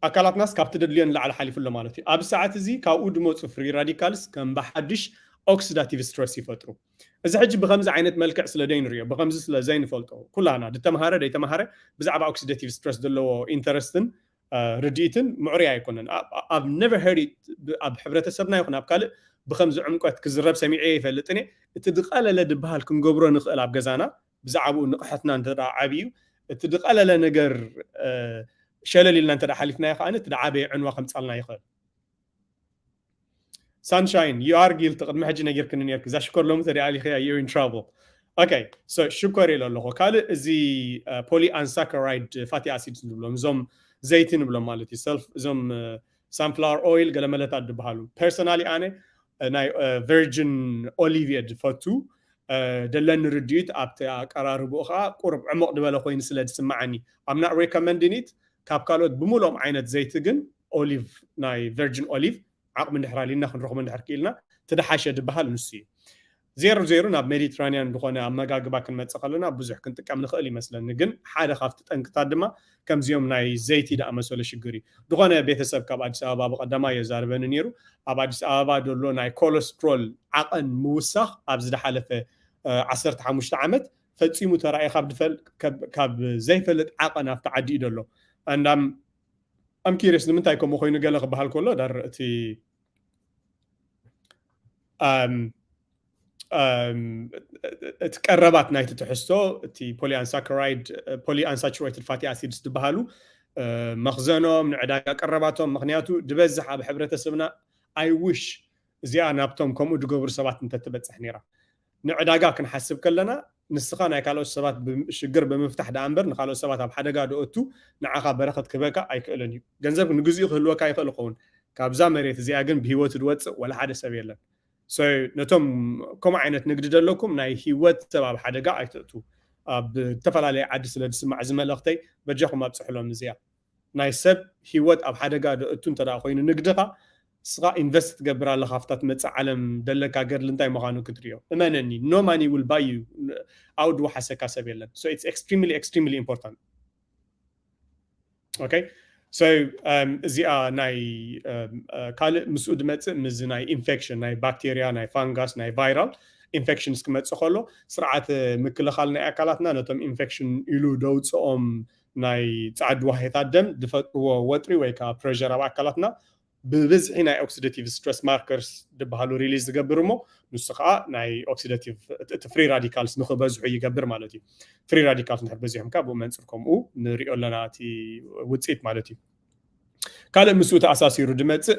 ኣካላትናስ ካብቲ ደድልዮ ንላዕሊ ሓሊፉ ኣሎ ማለት እዩ። ኣብ ሰዓት እዚ ካብኡ ድመፁ ፍሪ ራዲካልስ ከም ብሓድሽ ኦክሲዳቲቭ ስትረስ ይፈጥሩ። እዚ ሕጂ ብከምዚ ዓይነት መልክዕ ስለ ዘይንሪኦ ብከምዚ ስለ ዘይንፈልጦ ኩላና ድተምሃረ ደይተምሃረ ብዛዕባ ኦክሲዳቲቭ ስትረስ ዘለዎ ኢንተረስትን ርድኢትን ምዕሩይ ኣይኮነን። I've never heard it ኣብ ሕብረተሰብና ይኹን ኣብ ካልእ ብከምዚ ዕምቆት ክዝረብ ሰሚዐ ይፈልጥን እየ። እቲ ዝቐለለ ድበሃል ክንገብሮ ንኽእል ኣብ ገዛና ብዛዕባኡ ንቕሐትና እንተ ደኣ ዓብዩ እቲ ዝቐለለ ነገር ሸለል ኢልና እንተ ደኣ ሓሊፍናዮ ከኣ እቲ ዓበየ ዕንዋ ከምጻልና ይኽእል። Sunshine, you are guilty. ቅድሚ ሕጂ ነጊርክኒ ነርክ። እዛ ሽኮር ሎሚ ተሪኣ ሊኸያ፣ you're in trouble. Okay, so ሽኮር ኢለ ኣለኹ። ካልእ እዚ polyunsaccharides fatty acids ንብሎም፣ እዞም ዘይቲ ንብሎም ማለት እዩ። ሰልፍ እዞም ሳንፍላወር ኦይል ገለመለታት ዝበሃሉ። ፐርሰናሊ ኣነ ናይ ቨርጅን ኦሊቭ እየ ዝፈቱ። ደለኒ ርድኢት ኣብቲ ኣቀራርብኡ ከዓ ቁሩብ ዕሙቕ ዝበለ ኮይኑ ስለ ዝስማዓኒ፣ I'm not recommending it። ካብ ካልኦት ብምልኦም ዓይነት ዘይቲ ግን ኦሊቭ፣ ናይ ቨርጅን ኦሊቭ ዓቕሚ እንድሕር ኣሊና ክንረኽቦ እንድሕር ክኢልና ትደሓሸ ዝበሃል ንሱ እዩ። ዜሮ ዜሮ ናብ ሜዲትራኒያን ዝኾነ ኣመጋግባ ክንመፅእ ከለና ብዙሕ ክንጥቀም ንኽእል ይመስለኒ። ግን ሓደ ካብቲ ጠንቅታት ድማ ከምዚኦም ናይ ዘይቲ ዝኣመሰለ ሽግር እዩ። ዝኾነ ቤተሰብ ካብ ኣዲስ ኣበባ ብቐዳማ የዛርበኒ ነይሩ። ኣብ ኣዲስ ኣበባ ዘሎ ናይ ኮለስትሮል ዓቐን ምውሳኽ ኣብዚ ዝሓለፈ ዓሰርተ ሓሙሽተ ዓመት ፈፂሙ ተራእዩ ካብ ዘይፈልጥ ዓቐን ኣብቲ ዓዲ እዩ ዘሎ። And I'm curious ንምንታይ ከምኡ ኮይኑ ገለ ክበሃል ከሎ ዳር እቲ እቲ ቀረባት ናይቲ ትሕዝቶ እቲ polyunsaccharides fatty acids ዝበሃሉ መኽዘኖም ንዕዳጋ ቀረባቶም። ምክንያቱ ዝበዝሕ ኣብ ሕብረተሰብና I wish እዚኣ ናብቶም ከምኡ ዝገብሩ ሰባት እንተትበፅሕ ነይራ። ንዕዳጋ ክንሓስብ ከለና ንስኻ ናይ ካልኦት ሰባት ሽግር ብምፍታሕ ደኣ እምበር ንካልኦት ሰባት ኣብ ሓደጋ ደኦቱ ንዓኻ በረኸት ክበካ ኣይክእልን እዩ። ገንዘብ ንግዚኡ ክህልወካ ይኽእል ይኸውን፣ ካብዛ መሬት እዚኣ ግን ብህይወት ዝወፅእ ወላ ሓደ ሰብ የለን። ነቶም ከምኡ ዓይነት ንግዲ ዘለኩም ናይ ህይወት ሰብ ኣብ ሓደጋ ኣይትእቱ። ኣብ ዝተፈላለየ ዓዲ ስለ ዝስማዕ እዚ መልእኽተይ በጃኹም ኣብፅሕሎም። እዚኣ ናይ ሰብ ህይወት ኣብ ሓደጋ ደእቱ እንተ ኮይኑ ንግድኻ ንስኻ ኢንቨስት ትገብር ኣለኻ ኣብታ ትመፅእ ዓለም ደለካ ገድሊ እንታይ ምዃኑ ክትሪኦ። እመነኒ፣ no money will buy you out ዝወሓሰካ ሰብ የለን። So it's extremely extremely important. Okay, so እዚኣ ናይ ካልእ ምስኡ ድመፅእ ምስዚ ናይ ኢንፌክሽን ናይ ባክቴርያ ናይ ፋንጋስ ናይ ቫይራል ኢንፌክሽንስ ክመፅእ ከሎ ስርዓት ምክልኻል ናይ ኣካላትና ነቶም ኢንፌክሽን ኢሉ ደውፅኦም ናይ ፃዕዱ ዋህዮታት ደም ዝፈጥርዎ ወጥሪ ወይ ከዓ ፕሬር ኣብ ኣካላትና ብብዝሒ ናይ ኦክሲደቲቭ ስትረስ ማርከርስ ዝበሃሉ ሪሊዝ ዝገብር እሞ ንሱ ከዓ ናይ ኦክሲደቲቭ እቲ ፍሪ ራዲካልስ ንክበዝሑ ይገብር ማለት እዩ። ፍሪ ራዲካልስ እንድሕር በዚሖም ከዓ ብኡ መንፅር ከምኡ ንሪኦ ኣለና እቲ ውፅኢት ማለት እዩ። ካልእ ምስኡ ተኣሳሲሩ ድመፅእ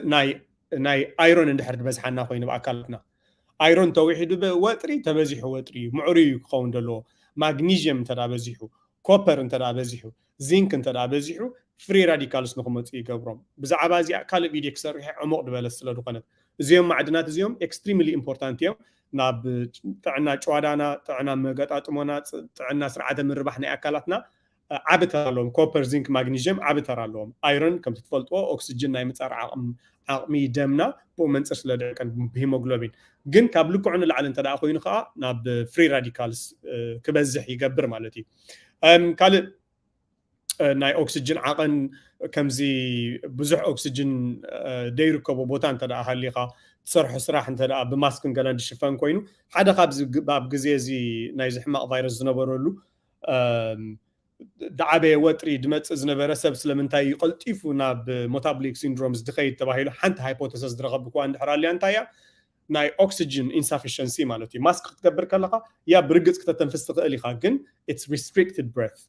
ናይ ኣይሮን እንድሕር ዝበዝሓና ኮይኑ ብኣካላትና ኣይሮን ተውሒዱ ወጥሪ ተበዚሑ ወጥሪ እዩ ምዕሩይ እዩ ክኸውን ዘለዎ። ማግኒዥየም እንተ በዚሑ፣ ኮፐር እንተ በዚሑ፣ ዚንክ እንተ በዚሑ ፍሪ ራዲካልስ ንክመፁ ይገብሮም። ብዛዕባ እዚኣ ካልእ ቪድዮ ክሰርሕ ዕሙቕ ዝበለት ስለ ዝኾነት እዚኦም ማዕድናት እዚኦም ኤክስትሪምሊ ኢምፖርታንት እዮም ናብ ጥዕና ጨዋዳና፣ ጥዕና መገጣጥሞና፣ ጥዕና ስርዓተ ምርባሕ ናይ ኣካላትና ዓቢ ተራ ኣለዎም። ኮፐር፣ ዚንክ፣ ማግኒዥየም ዓቢ ተራ ኣለዎም። ኣይረን ከምቲ ትፈልጥዎ ኦክስጅን ናይ ምፃር ዓቕሚ ደምና ብኡ መንፅር ስለ ደቀን ብሂሞግሎቢን ግን ካብ ልክዑ ንላዕሊ እንተ ኮይኑ ከዓ ናብ ፍሪ ራዲካልስ ክበዝሕ ይገብር ማለት እዩ። ካልእ ናይ ኦክስጅን ዓቐን ከምዚ ብዙሕ ኦክስጅን ደይርከቦ ቦታ እንተ ሃሊኻ ትሰርሖ ስራሕ እንተ ብማስክን ገለን ዝሽፈን ኮይኑ ሓደ ካብ ኣብ ግዜ እዚ ናይዚ ሕማቕ ቫይረስ ዝነበረሉ ዝዓበየ ወጥሪ ዝመፅእ ዝነበረ ሰብ ስለምንታይ እዩ ቀልጢፉ ናብ ሞታብሊክ ሲንድሮምስ ዝኸይድ ተባሂሉ ሓንቲ ሃይፖተሰስ ዝረኸብክዋ እንድሕር ኣልያ እንታይ እያ? ናይ ኦክሲጅን ኢንሳፊሸንሲ ማለት እዩ። ማስክ ክትገብር ከለካ ያ ብርግፅ ክተተንፍስ ትኽእል ኢካ ግን it's restricted breath።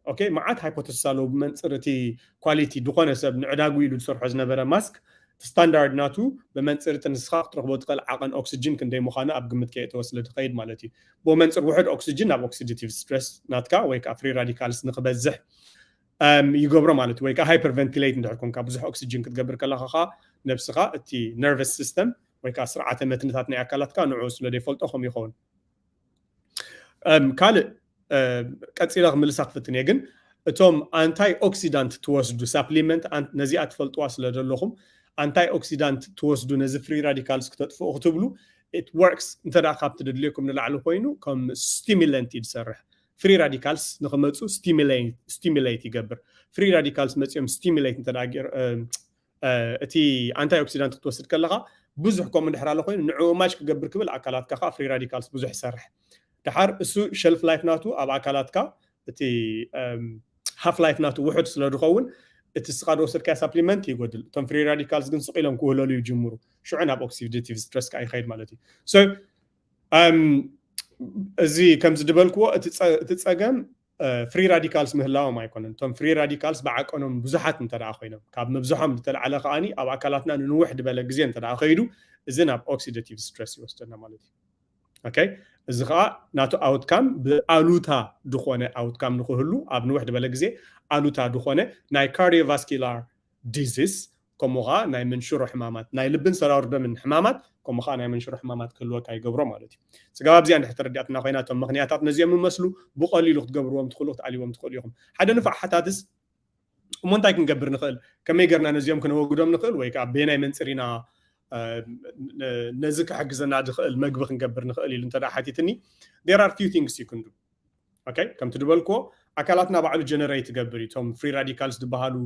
ኦኬ፣ መዓት ሃይፖተሲስ ኣለዉ ብመንፅር እቲ ኳሊቲ ዝኾነ ሰብ ንዕዳጉ ኢሉ ዝሰርሖ ዝነበረ ማስክ ስታንዳርድ ናቱ ብመንፅር እቲ ንስኻ ክትረኽቦ ትኽእል ዓቐን ኦክሲጅን ክንደይ ምዃኑ ኣብ ግምት ከየእተወ ስለ ዝኸይድ ማለት እዩ። ብኡ መንፅር ውሕድ ኦክሲጅን ናብ ኦክሲደቲቭ ስትረስ ናትካ ወይ ከዓ ፍሪ ራዲካልስ ንክበዝሕ ይገብሮ ማለት እዩ። ወይ ከዓ ሃይፐር ቨንቲሌት እንድሕር ኮንካ ብዙሕ ኦክሲጅን ክትገብር ከለካ ከዓ ነብስኻ እቲ ነርቨስ ሲስተም ወይ ከዓ ስርዓተ መትንታት ናይ ኣካላትካ ንዑ ስለ ዘይፈልጦ ከም ይኸውን ካልእ ቀፂለ ክምልሳ ክፍትን እየ ግን እቶም ኣንታይ ኦክሲዳንት ትወስዱ ሳፕሊመንት ነዚኣ ትፈልጥዋ ስለ ዘለኹም ኣንታይ ኦክሲዳንት ትወስዱ ነዚ ፍሪ ራዲካልስ ክተጥፍኡ ክትብሉ it works እንተ ካብ ትደድልየኩም ንላዕሊ ኮይኑ ከም ስቲሙለንት እዩ ዝሰርሕ ፍሪ ራዲካልስ ንክመፁ ስቲሙሌት ይገብር ፍሪ ራዲካልስ መፅኦም ስቲሙሌት እንተ እቲ ኣንታይ ኦክሲዳንት ክትወስድ ከለካ ብዙሕ ከምኡ እንድሕር ኣሎ ኮይኑ ንዕኡ ማች ክገብር ክብል ኣካላትካ ከዓ ፍሪ ራዲካልስ ብዙሕ ይሰርሕ ድሓር እሱ ሸልፍ ላይፍ ናቱ ኣብ ኣካላትካ እቲ ሃፍ ላይፍ ናቱ ውሑድ ስለ ዝኸውን እቲ ስኻ ዝወሰድካዮ ሳፕሊመንት ይጎድል እቶም ፍሪ ራዲካልስ ግን ስቕ ኢሎም ክውህለሉ ይጅምሩ ሽዑ ናብ ኦክሲደቲቭ ስትረስ ከዓ ይኸይድ ማለት እዩ። እዚ ከምዚ ዝበልክዎ እቲ ፀገም ፍሪ ራዲካልስ ምህላዎም ኣይኮነን። እቶም ፍሪ ራዲካልስ ብዓቀኖም ብዙሓት እንተ ደኣ ኮይኖም፣ ካብ ምብዝሖም ዝተለዓለ ከኣኒ ኣብ ኣካላትና ንንውሕ ዝበለ ግዜ እንተ ደኣ ከይዱ፣ እዚ ናብ ኦክሲደቲቭ ስትረስ ይወስደና ማለት እዩ። ኦኬ፣ እዚ ከዓ ናቱ ኣውትካም ብኣሉታ ዝኾነ ኣውትካም ንክህሉ ኣብ ንውሕ ዝበለ ግዜ ኣሉታ ዝኾነ ናይ ካርዲዮቫስኪላር ዲዚዝ፣ ከምኡ ከዓ ናይ መንሽሮ ሕማማት፣ ናይ ልብን ሰራውር ደምን ሕማማት፣ ከምኡ ከዓ ናይ መንሽሮ ሕማማት ክህልወካ ይገብሮ ማለት እዩ። ስጋብ ኣብዚኣ እንድሕር ተረዲኣትና ኮይና፣ እቶም ምኽንያታት ነዚኦም ይመስሉ፣ ብቐሊሉ ክትገብርዎም ትኽእሉ፣ ክትኣልይዎም ትኽእሉ ኢኹም። ሓደ ንፋዕ ሓታትስ፣ እሞ እንታይ ክንገብር ንኽእል? ከመይ ገርና ነዚኦም ክነወግዶም ንኽእል? ወይ ከዓ በየናይ መንፅር ኢና፣ እ፣ ነ-፣ ነዚ ክሕግዘና ዝኽእል መግቢ ክንገብር ንኽእል ኢሉ እንተ ደኣ ሓቲትኒ፣ there are few things you can do። ኦኬ፣ ከምቲ ዝበልክዎ ኣካላትና ባዕሉ ጀነሬት ይገብር እዩ። እቶም ፍሪ ራዲካልስ ዝበሃሉ፣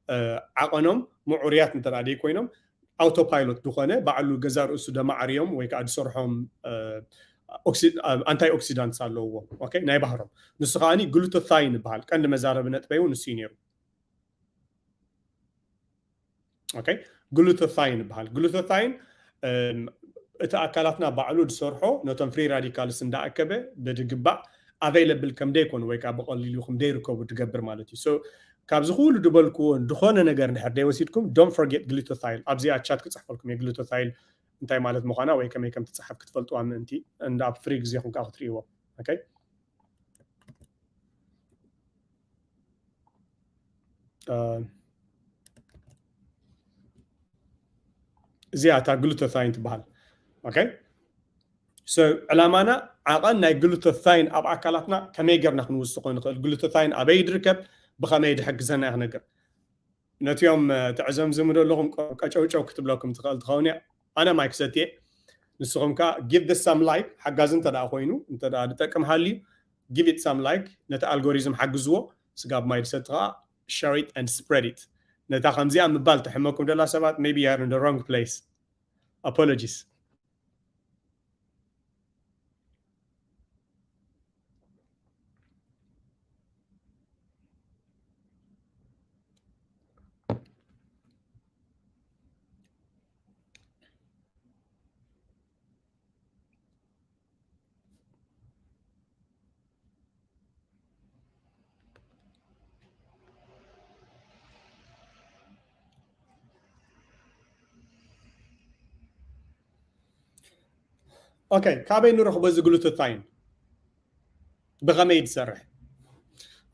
እ፣ ዓቐኖም ምዑርያት እንተ ደኣ ደይ ኮይኖም፣ ኣውቶፓይሎት ዝኾነ ባዕሉ ገዛ ርእሱ ደማዕርዮም ወይ ከዓ ዝሰርሖም፣ እ፣ ኦክሲ-፣ እ፣ ኣንታይ ኦክሲዳንትስ ኣለውዎ። ኦኬ፣ ናይ ባህሮም። ንሱ ከኣኒ ግሉቶታይን ይበሃል። ቀንዲ መዛረቢ ነጥበይ እውን ንሱ እዩ ነይሩ። ኦኬ፣ ግሉቶታይን ይበሃል። ግሉቶታይን፣ እም፣ እቲ ኣካላትና ባዕሉ ዝሰርሖ ነቶም ፍሪ ራዲካልስ እንዳኣከበ ብድግባእ ኣቬይለብል ከም ደይኮኑ ወይ ከዓ ብቐሊሉ ከም ደይርከቡ ዝገብር ማለት እዩ። ሶ ካብዚ ኩሉ ዝበልክዎ ዝኾነ ነገር እንድሕር ደይወሲድኩም፣ don't forget glutathione። ኣብዚኣ ቻት ክጽሕፈልኩም እየ፣ ግሉቶታይን እንታይ ማለት ምዃና ወይ ከመይ ከም ትጽሓፍ ክትፈልጥዋ ምእንቲ፣ እንዳ ኣብ ፍሪ ግዜኹም ከዓ ክትርእይዎ። ኦኬ፣ እ፣ እዚኣ እታ ግሉቶታይን ትበሃል። ኦኬ፣ ሶ ዕላማና ዓቐን ናይ ግሉቶታይን ኣብ ኣካላትና ከመይ ጌርና ክንውስኾ ንኽእል፣ ግሉቶታይን ኣበይ ድርከብ፣ ብኸመይ ድሕግዘና እያ ክነግር። ነቲኦም፣ እ፣ ትዕዘምዝሙ ዘለኹም ቀ-፣ ቀጨውጨው ክትብለኩም ትኽእል ትኸውን እያ። ኣነ ማይ ክሰትየ፣ ንስኹም ከኣ give this some like፣ ሓጋዚ እንተ ደኣ ኮይኑ፣ እንተ ደኣ ዝጠቅም ሃልዩ፣ give it some like፣ ነቲ ኣልጎሪዝም ሓግዝዎ። ስጋብ ማይ ዝሰቲ ከኣ share it and spread it። ነታ ከምዚኣ ምባል ትሕመኩም ደላ ሰባት፣ maybe you are in the wrong place። Apologies። ኦኬ፣ ካበይ ንረኽቦ እዚ ግሉቶታይን? ብኸመይ ዝሰርሕ?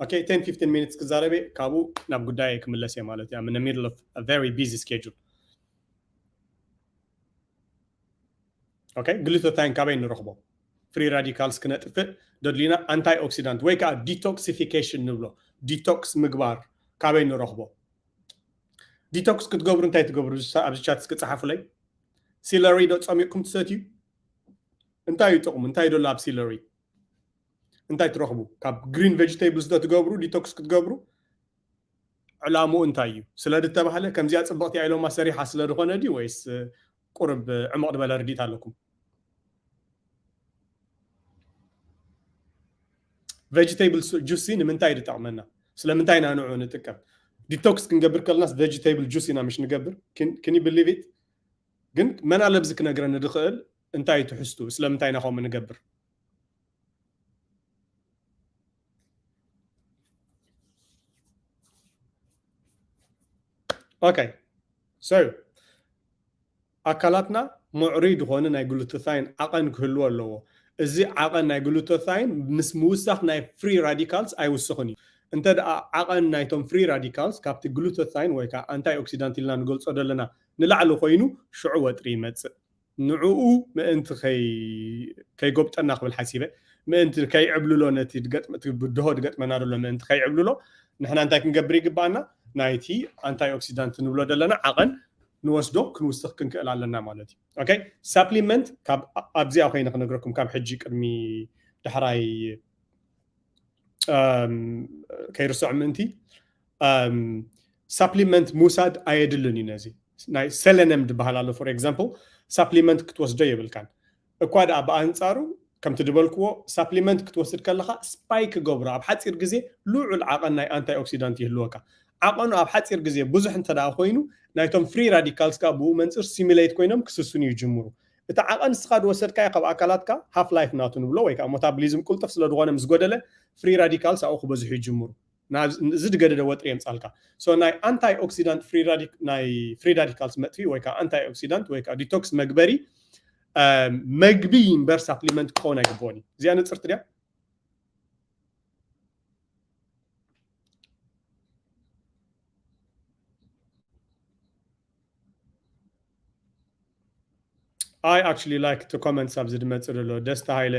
ኦኬ፣ ten fifteen minutes ክዛረብ እየ፣ ካብኡ ናብ ጉዳይ ክምለስ እየ ማለት እዩ። I'm in the middle of a very busy schedule። ኦኬ፣ ግሉቶታይን ካበይ ንረኽቦ? ፍሪ ራዲካልስ ክነጥፍእ ደድሊና ኣንታይ ኦክሲዳንት ወይ ከዓ ዲቶክሲፊኬሽን ንብሎ፣ ዲቶክስ ምግባር ካበይ ንረኽቦ? ዲቶክስ ክትገብሩ እንታይ ትገብሩ? ኣብዚ ቻት እስኪ ጸሓፉለይ። ሲለሪ ዶ ጸሚቕኩም ትሰትዩ? እንታይ እዩ ጥቕሙ? እንታይ እዩ ዘሎ ኣብ ሲለሪ? እንታይ ትረኽቡ? ካብ ግሪን ቬጂቴብልስ ዶ ትገብሩ? ዲቶክስ ክትገብሩ ዕላምኡ እንታይ እዩ? ስለ ዝተባህለ ከምዚኣ ጽብቕቲ እያ ኢሎማ ሰሪሓ ስለ ዝኾነ ድዩ ወይስ፣ እ፣ ቁርብ፣ እ፣ ዕሙቕ ዝበለ ርድኢት ኣለኩም? ቬጂቴብል ጁሲ ንምንታይ እዩ ዝጠቕመና? ስለምንታይ ኢና ንዑ ንጥቀም? ዲቶክስ ክንገብር ከለናስ ቬጂቴብል ጁስ ኢና ምሽ ንገብር? Can you believe it? ግን መን ኣለብዚ ክነግረኒ ዝኽእል እንታይ እዩ ትሕዝቱ? ስለምንታይ ኢና ከምኡ ንገብር? ኦኬ፣ ሶ ኣካላትና ምዕሩይ ዝኾነ ናይ ግሉቶታይን ዓቐን ክህልዎ ኣለዎ። እዚ ዓቐን ናይ ግሉቶታይን ምስ ምውሳኽ ናይ ፍሪ ራዲካልስ ኣይውስኽን እዩ። እንተ ደኣ ዓቐን ናይቶም ፍሪ ራዲካልስ ካብቲ ግሉቶታይን ወይ ከዓ ኣንታይ ኦክሲዳንት ኢልና ንገልጾ ዘለና ንላዕሊ ኮይኑ፣ ሽዑ ወጥሪ ይመጽእ። ንዕኡ ምእንቲ ከይ-፣ ከይጎብጠና ክብል ሓሲበ፣ ምእንቲ ከይዕብልሎ፣ ነቲ ድገጥመ-፣ እቲ ብድሆ ድገጥመና ዘሎ ምእንቲ ከይዕብልሎ፣ ንሕና እንታይ ክንገብር ይግባኣና? ናይቲ ኣንታይ ኦክሲዳንት ንብሎ ዘለና ዓቐን ንወስዶ፣ ክንውስኽ ክንክእል ኣለና ማለት እዩ። ኦኬ፣ ሳፕሊመንት ካብ ኣ-፣ ኣብዚኣ ኮይነ ክነግረኩም፣ ካብ ሕጂ ቅድሚ ዳሕራይ፣ እም፣ ከይርስዖ ምእንቲ፣ እም፣ ሳፕሊመንት ምውሳድ ኣየድልን እዩ። ነዚ ናይ ሰለነም ዝበሃል ኣሎ፣ ፎር ኤግዛምፕል፣ ሳፕሊመንት ክትወስዶ የብልካን። እኳ ደኣ ብኣንጻሩ፣ ከምቲ ዝበልክዎ፣ ሳፕሊመንት ክትወስድ ከለኻ ስፓይክ ክገብሮ፣ ኣብ ሓጺር ግዜ ልዑል ዓቐን ናይ ኣንታይ ኦክሲዳንት ይህልወካ። ዓቐኑ ኣብ ሓጺር ግዜ ብዙሕ እንተ ደኣ ኮይኑ፣ ናይቶም ፍሪ ራዲካልስ ከኣ ብኡ መንጽር ሲሚሌት ኮይኖም ክስስኑ ይጅምሩ። እቲ ዓቐን ንስኻ ዝወሰድካዮ ካብ ኣካላትካ ሃፍ ላይፍ ናቱ ንብሎ ወይ ከዓ ሞታብሊዝም ቅልጡፍ ስለ ዝኾነ ምስ ጎደለ ፍሪ ራዲካልስ ኣብኡ ክበዝሑ ይጅምሩ። እዚ ዝገደደ ወጥሪ የምፃልካ። So ናይ ኣንታይ ኦክሲዳንት ናይ ፍሪ ራዲካልስ መጥፊ ወይ ከዓ ኣንታይ ኦክሲዳንት ወይ ከዓ ዲቶክስ መግበሪ መግቢ እምበር ሳፕሊመንት ክኸውን ኣይግብኦን እዩ። እዚኣ ንፅርቲ ድያ? I actually like to comment ኣብዚ ዝመፅእ ዘሎ ደስታ ሃይለ.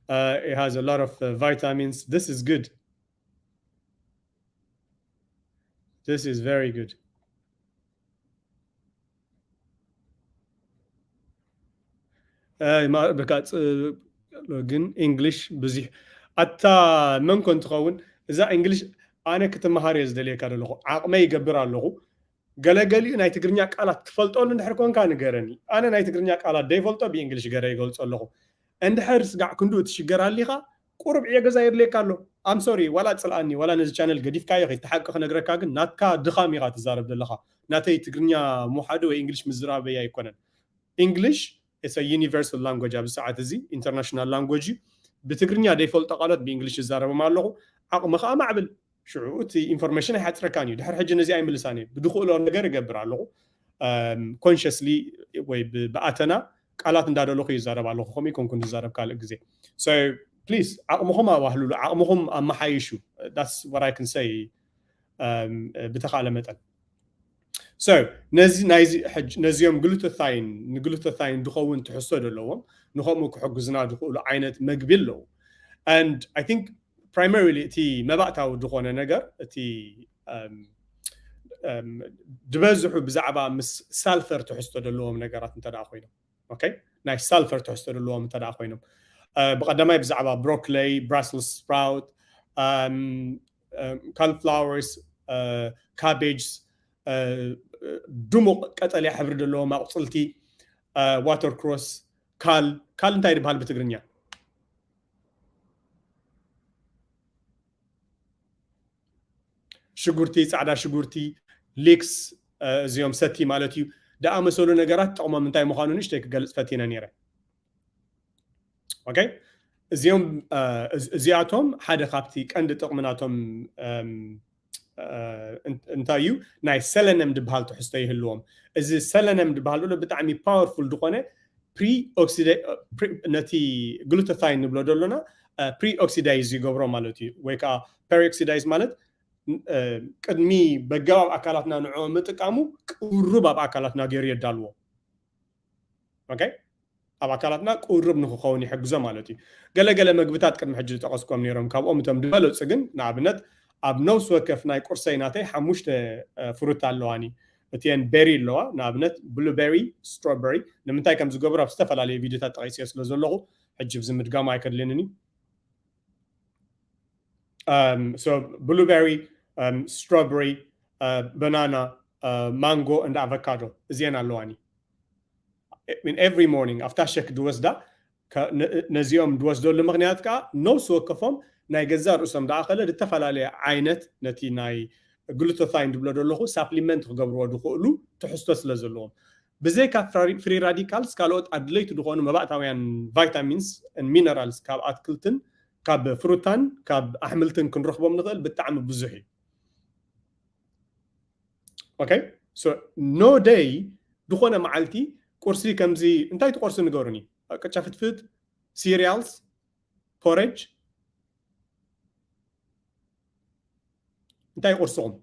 Uh, it has a lot of uh, vitamins. This is good. This is very good. ብካ ግን እንግሊሽ ብዙሕ ኣታ መን ኮን ትኸውን? እዛ እንግሊሽ ኣነ ክትመሃር እየ ዝደልየካ ዘለኹ፣ ዓቕመይ ይገብር ኣለኹ። ገለገሊኡ ናይ ትግርኛ ቃላት ትፈልጠሉ እንድሕር ኮንካ ንገረኒ። ኣነ ናይ ትግርኛ ቃላት ደይፈልጦ ብእንግሊሽ ገረ ይገልጾ ኣለኹ። እንድሕር ስጋዕ ክንዱ እትሽገር ኣሊኻ ቁሩብ ዕዮ ገዛ የድልየካ ኣሎ። ኣም ሶሪ ዋላ ጽልኣኒ ዋላ ነዚ ቻነል ገዲፍካዮ ኸይትሓቂ ክነግረካ ግን ናትካ ድኻም ኢኻ ትዛረብ ዘለኻ። ናተይ ትግርኛ ምውሓዱ ወይ እንግሊሽ ምዝራበይ ኣይኮነን። English is a universal language ኣብዚ ሰዓት እዚ ኢንተርናሽናል ላንጉጅ እዩ። ብትግርኛ ደይፈልጦ ቃላት ብእንግሊሽ ይዛረቦም ኣለኹ። ዓቕሚ ከዓ ማዕብል ሽዑ እቲ ኢንፎርሜሽን ኣይሓፅረካን እዩ። ድሕር ሕጂ ነዚ ኣይምልሳን እየ ብድኽእሎ ነገር እገብር ኣለኹ። ኮንሽስሊ ወይ ብኣተና ቃላት እንዳደለኹ ይዛረብ ኣለኹ። ከምኡ ይኮንኩ ዝዛረብ ካልእ ግዜ። ፕሊዝ ዓቕምኹም ኣባህልሉ፣ ዓቕምኹም ኣመሓይሹ። That's what I can say ብተኻለ መጠን። So ነዚ ናይዚ ነዚኦም ግሉተታይን ንግሉተታይን ዝኸውን ትሕዝቶ ዘለዎም ንኸምኡ ክሕግዙና ዝኽእሉ ዓይነት መግቢ ኣለዉ። And I think primarily እቲ መባእታዊ ዝኾነ ነገር እቲ ዝበዝሑ ብዛዕባ ምስ ሳልፈር ትሕዝቶ ዘለዎም ነገራት እንተ ኮይኖም ናይ ሳልፈር ትሕዝቶ ዘለዎም እንተ ኮይኖም ብቀዳማይ ብዛዕባ ብሮኮሊ፣ ብራስልስ ስፕራውት፣ ካልፍላወርስ፣ ካቤጅስ፣ ድሙቕ ቀጠልያ ሕብሪ ዘለዎም ኣቁፅልቲ፣ ዋተር ክሮስ፣ ካል ካል እንታይ ዝበሃል ብትግርኛ? ሽጉርቲ፣ ፃዕዳ ሽጉርቲ፣ ሊክስ፣ እዚኦም ሰቲ ማለት እዩ። ደኣመሰሉ ነገራት ጥቕሞም እንታይ ምዃኑ ንእሽተይ ክገልፅ ፈቲነ ነይረ። ኦኬ፣ እዚኦም እዚኣቶም ሓደ ካብቲ ቀንዲ ጥቕሚ ናቶም እንታይ እዩ? ናይ ሰለነም ዝበሃል ትሕዝቶ ይህልዎም። እዚ ሰለነም ዝበሃል ዘሎ ብጣዕሚ ፓወርፉል ዝኾነ ነቲ ግሉተታይን ንብሎ ዘሎና ፕሪ ኦክሲዳይዝ ይገብሮ ማለት እዩ። ወይ ከዓ ፐሪ ኦክሲዳይዝ ማለት ቅድሚ በገባብ ኣካላትና ንዕኦ ምጥቃሙ ቅሩብ ኣብ ኣካላትና ገይሩ የዳልዎ። ኣብ ኣካላትና ቅሩብ ንክኸውን ይሕግዞ ማለት እዩ። ገለገለ መግብታት ቅድሚ ሕጂ ዝጠቐስኮም ነይሮም። ካብኦም እቶም ዝበለፁ ግን ንኣብነት ኣብ ነፍሲ ወከፍ ናይ ቁርሰይ ናተይ ሓሙሽተ ፍሩት ኣለዋኒ። እቲአን ቤሪ ኣለዋ፣ ንኣብነት ብሉቤሪ፣ ስትሮበሪ። ንምንታይ ከም ዝገብሩ ኣብ ዝተፈላለዩ ቪዲዮታት ጠቒሰዮ ስለ ዘለኹ ሕጂ ብዚ ምድጋም ኣይከድልንን እዩ። ብሉቤሪ፣ ስትሮበሪ፣ በናና፣ ማንጎ እንዳ ኣቨካዶ እዚአን ኣለዋኒ። Every morning ኣብታ ሸክ ድወስዳ። ነዚኦም ድወስደሉ ምክንያት ከዓ ነፍሲ ወከፎም ናይ ገዛ ርእሶም ዝኣኸለ ዝተፈላለየ ዓይነት ነቲ ናይ ግሉቶታይን ድብሎ ዘለኹ ሳፕሊመንት ክገብርዎ ዝኽእሉ ትሕዝቶ ስለ ዘለዎም። ብዘይካ ፍሪ ራዲካልስ ካልኦት ኣድለይቲ ዝኾኑ መባእታውያን ቫይታሚንስ ሚነራልስ ካብ ኣትክልትን ካብ ፍሩታን ካብ ኣሕምልትን ክንረኽቦም ንኽእል ብጣዕሚ ብዙሕ እዩ። ኦኬ፣ ኖ ደይ ዝኾነ መዓልቲ ቁርሲ ከምዚ እንታይ ትቆርሱ ንገሩኒ። ቅጫ ፍትፍት፣ ሲሪያልስ፣ ፖረጅ። እንታይ ቁርስኹም?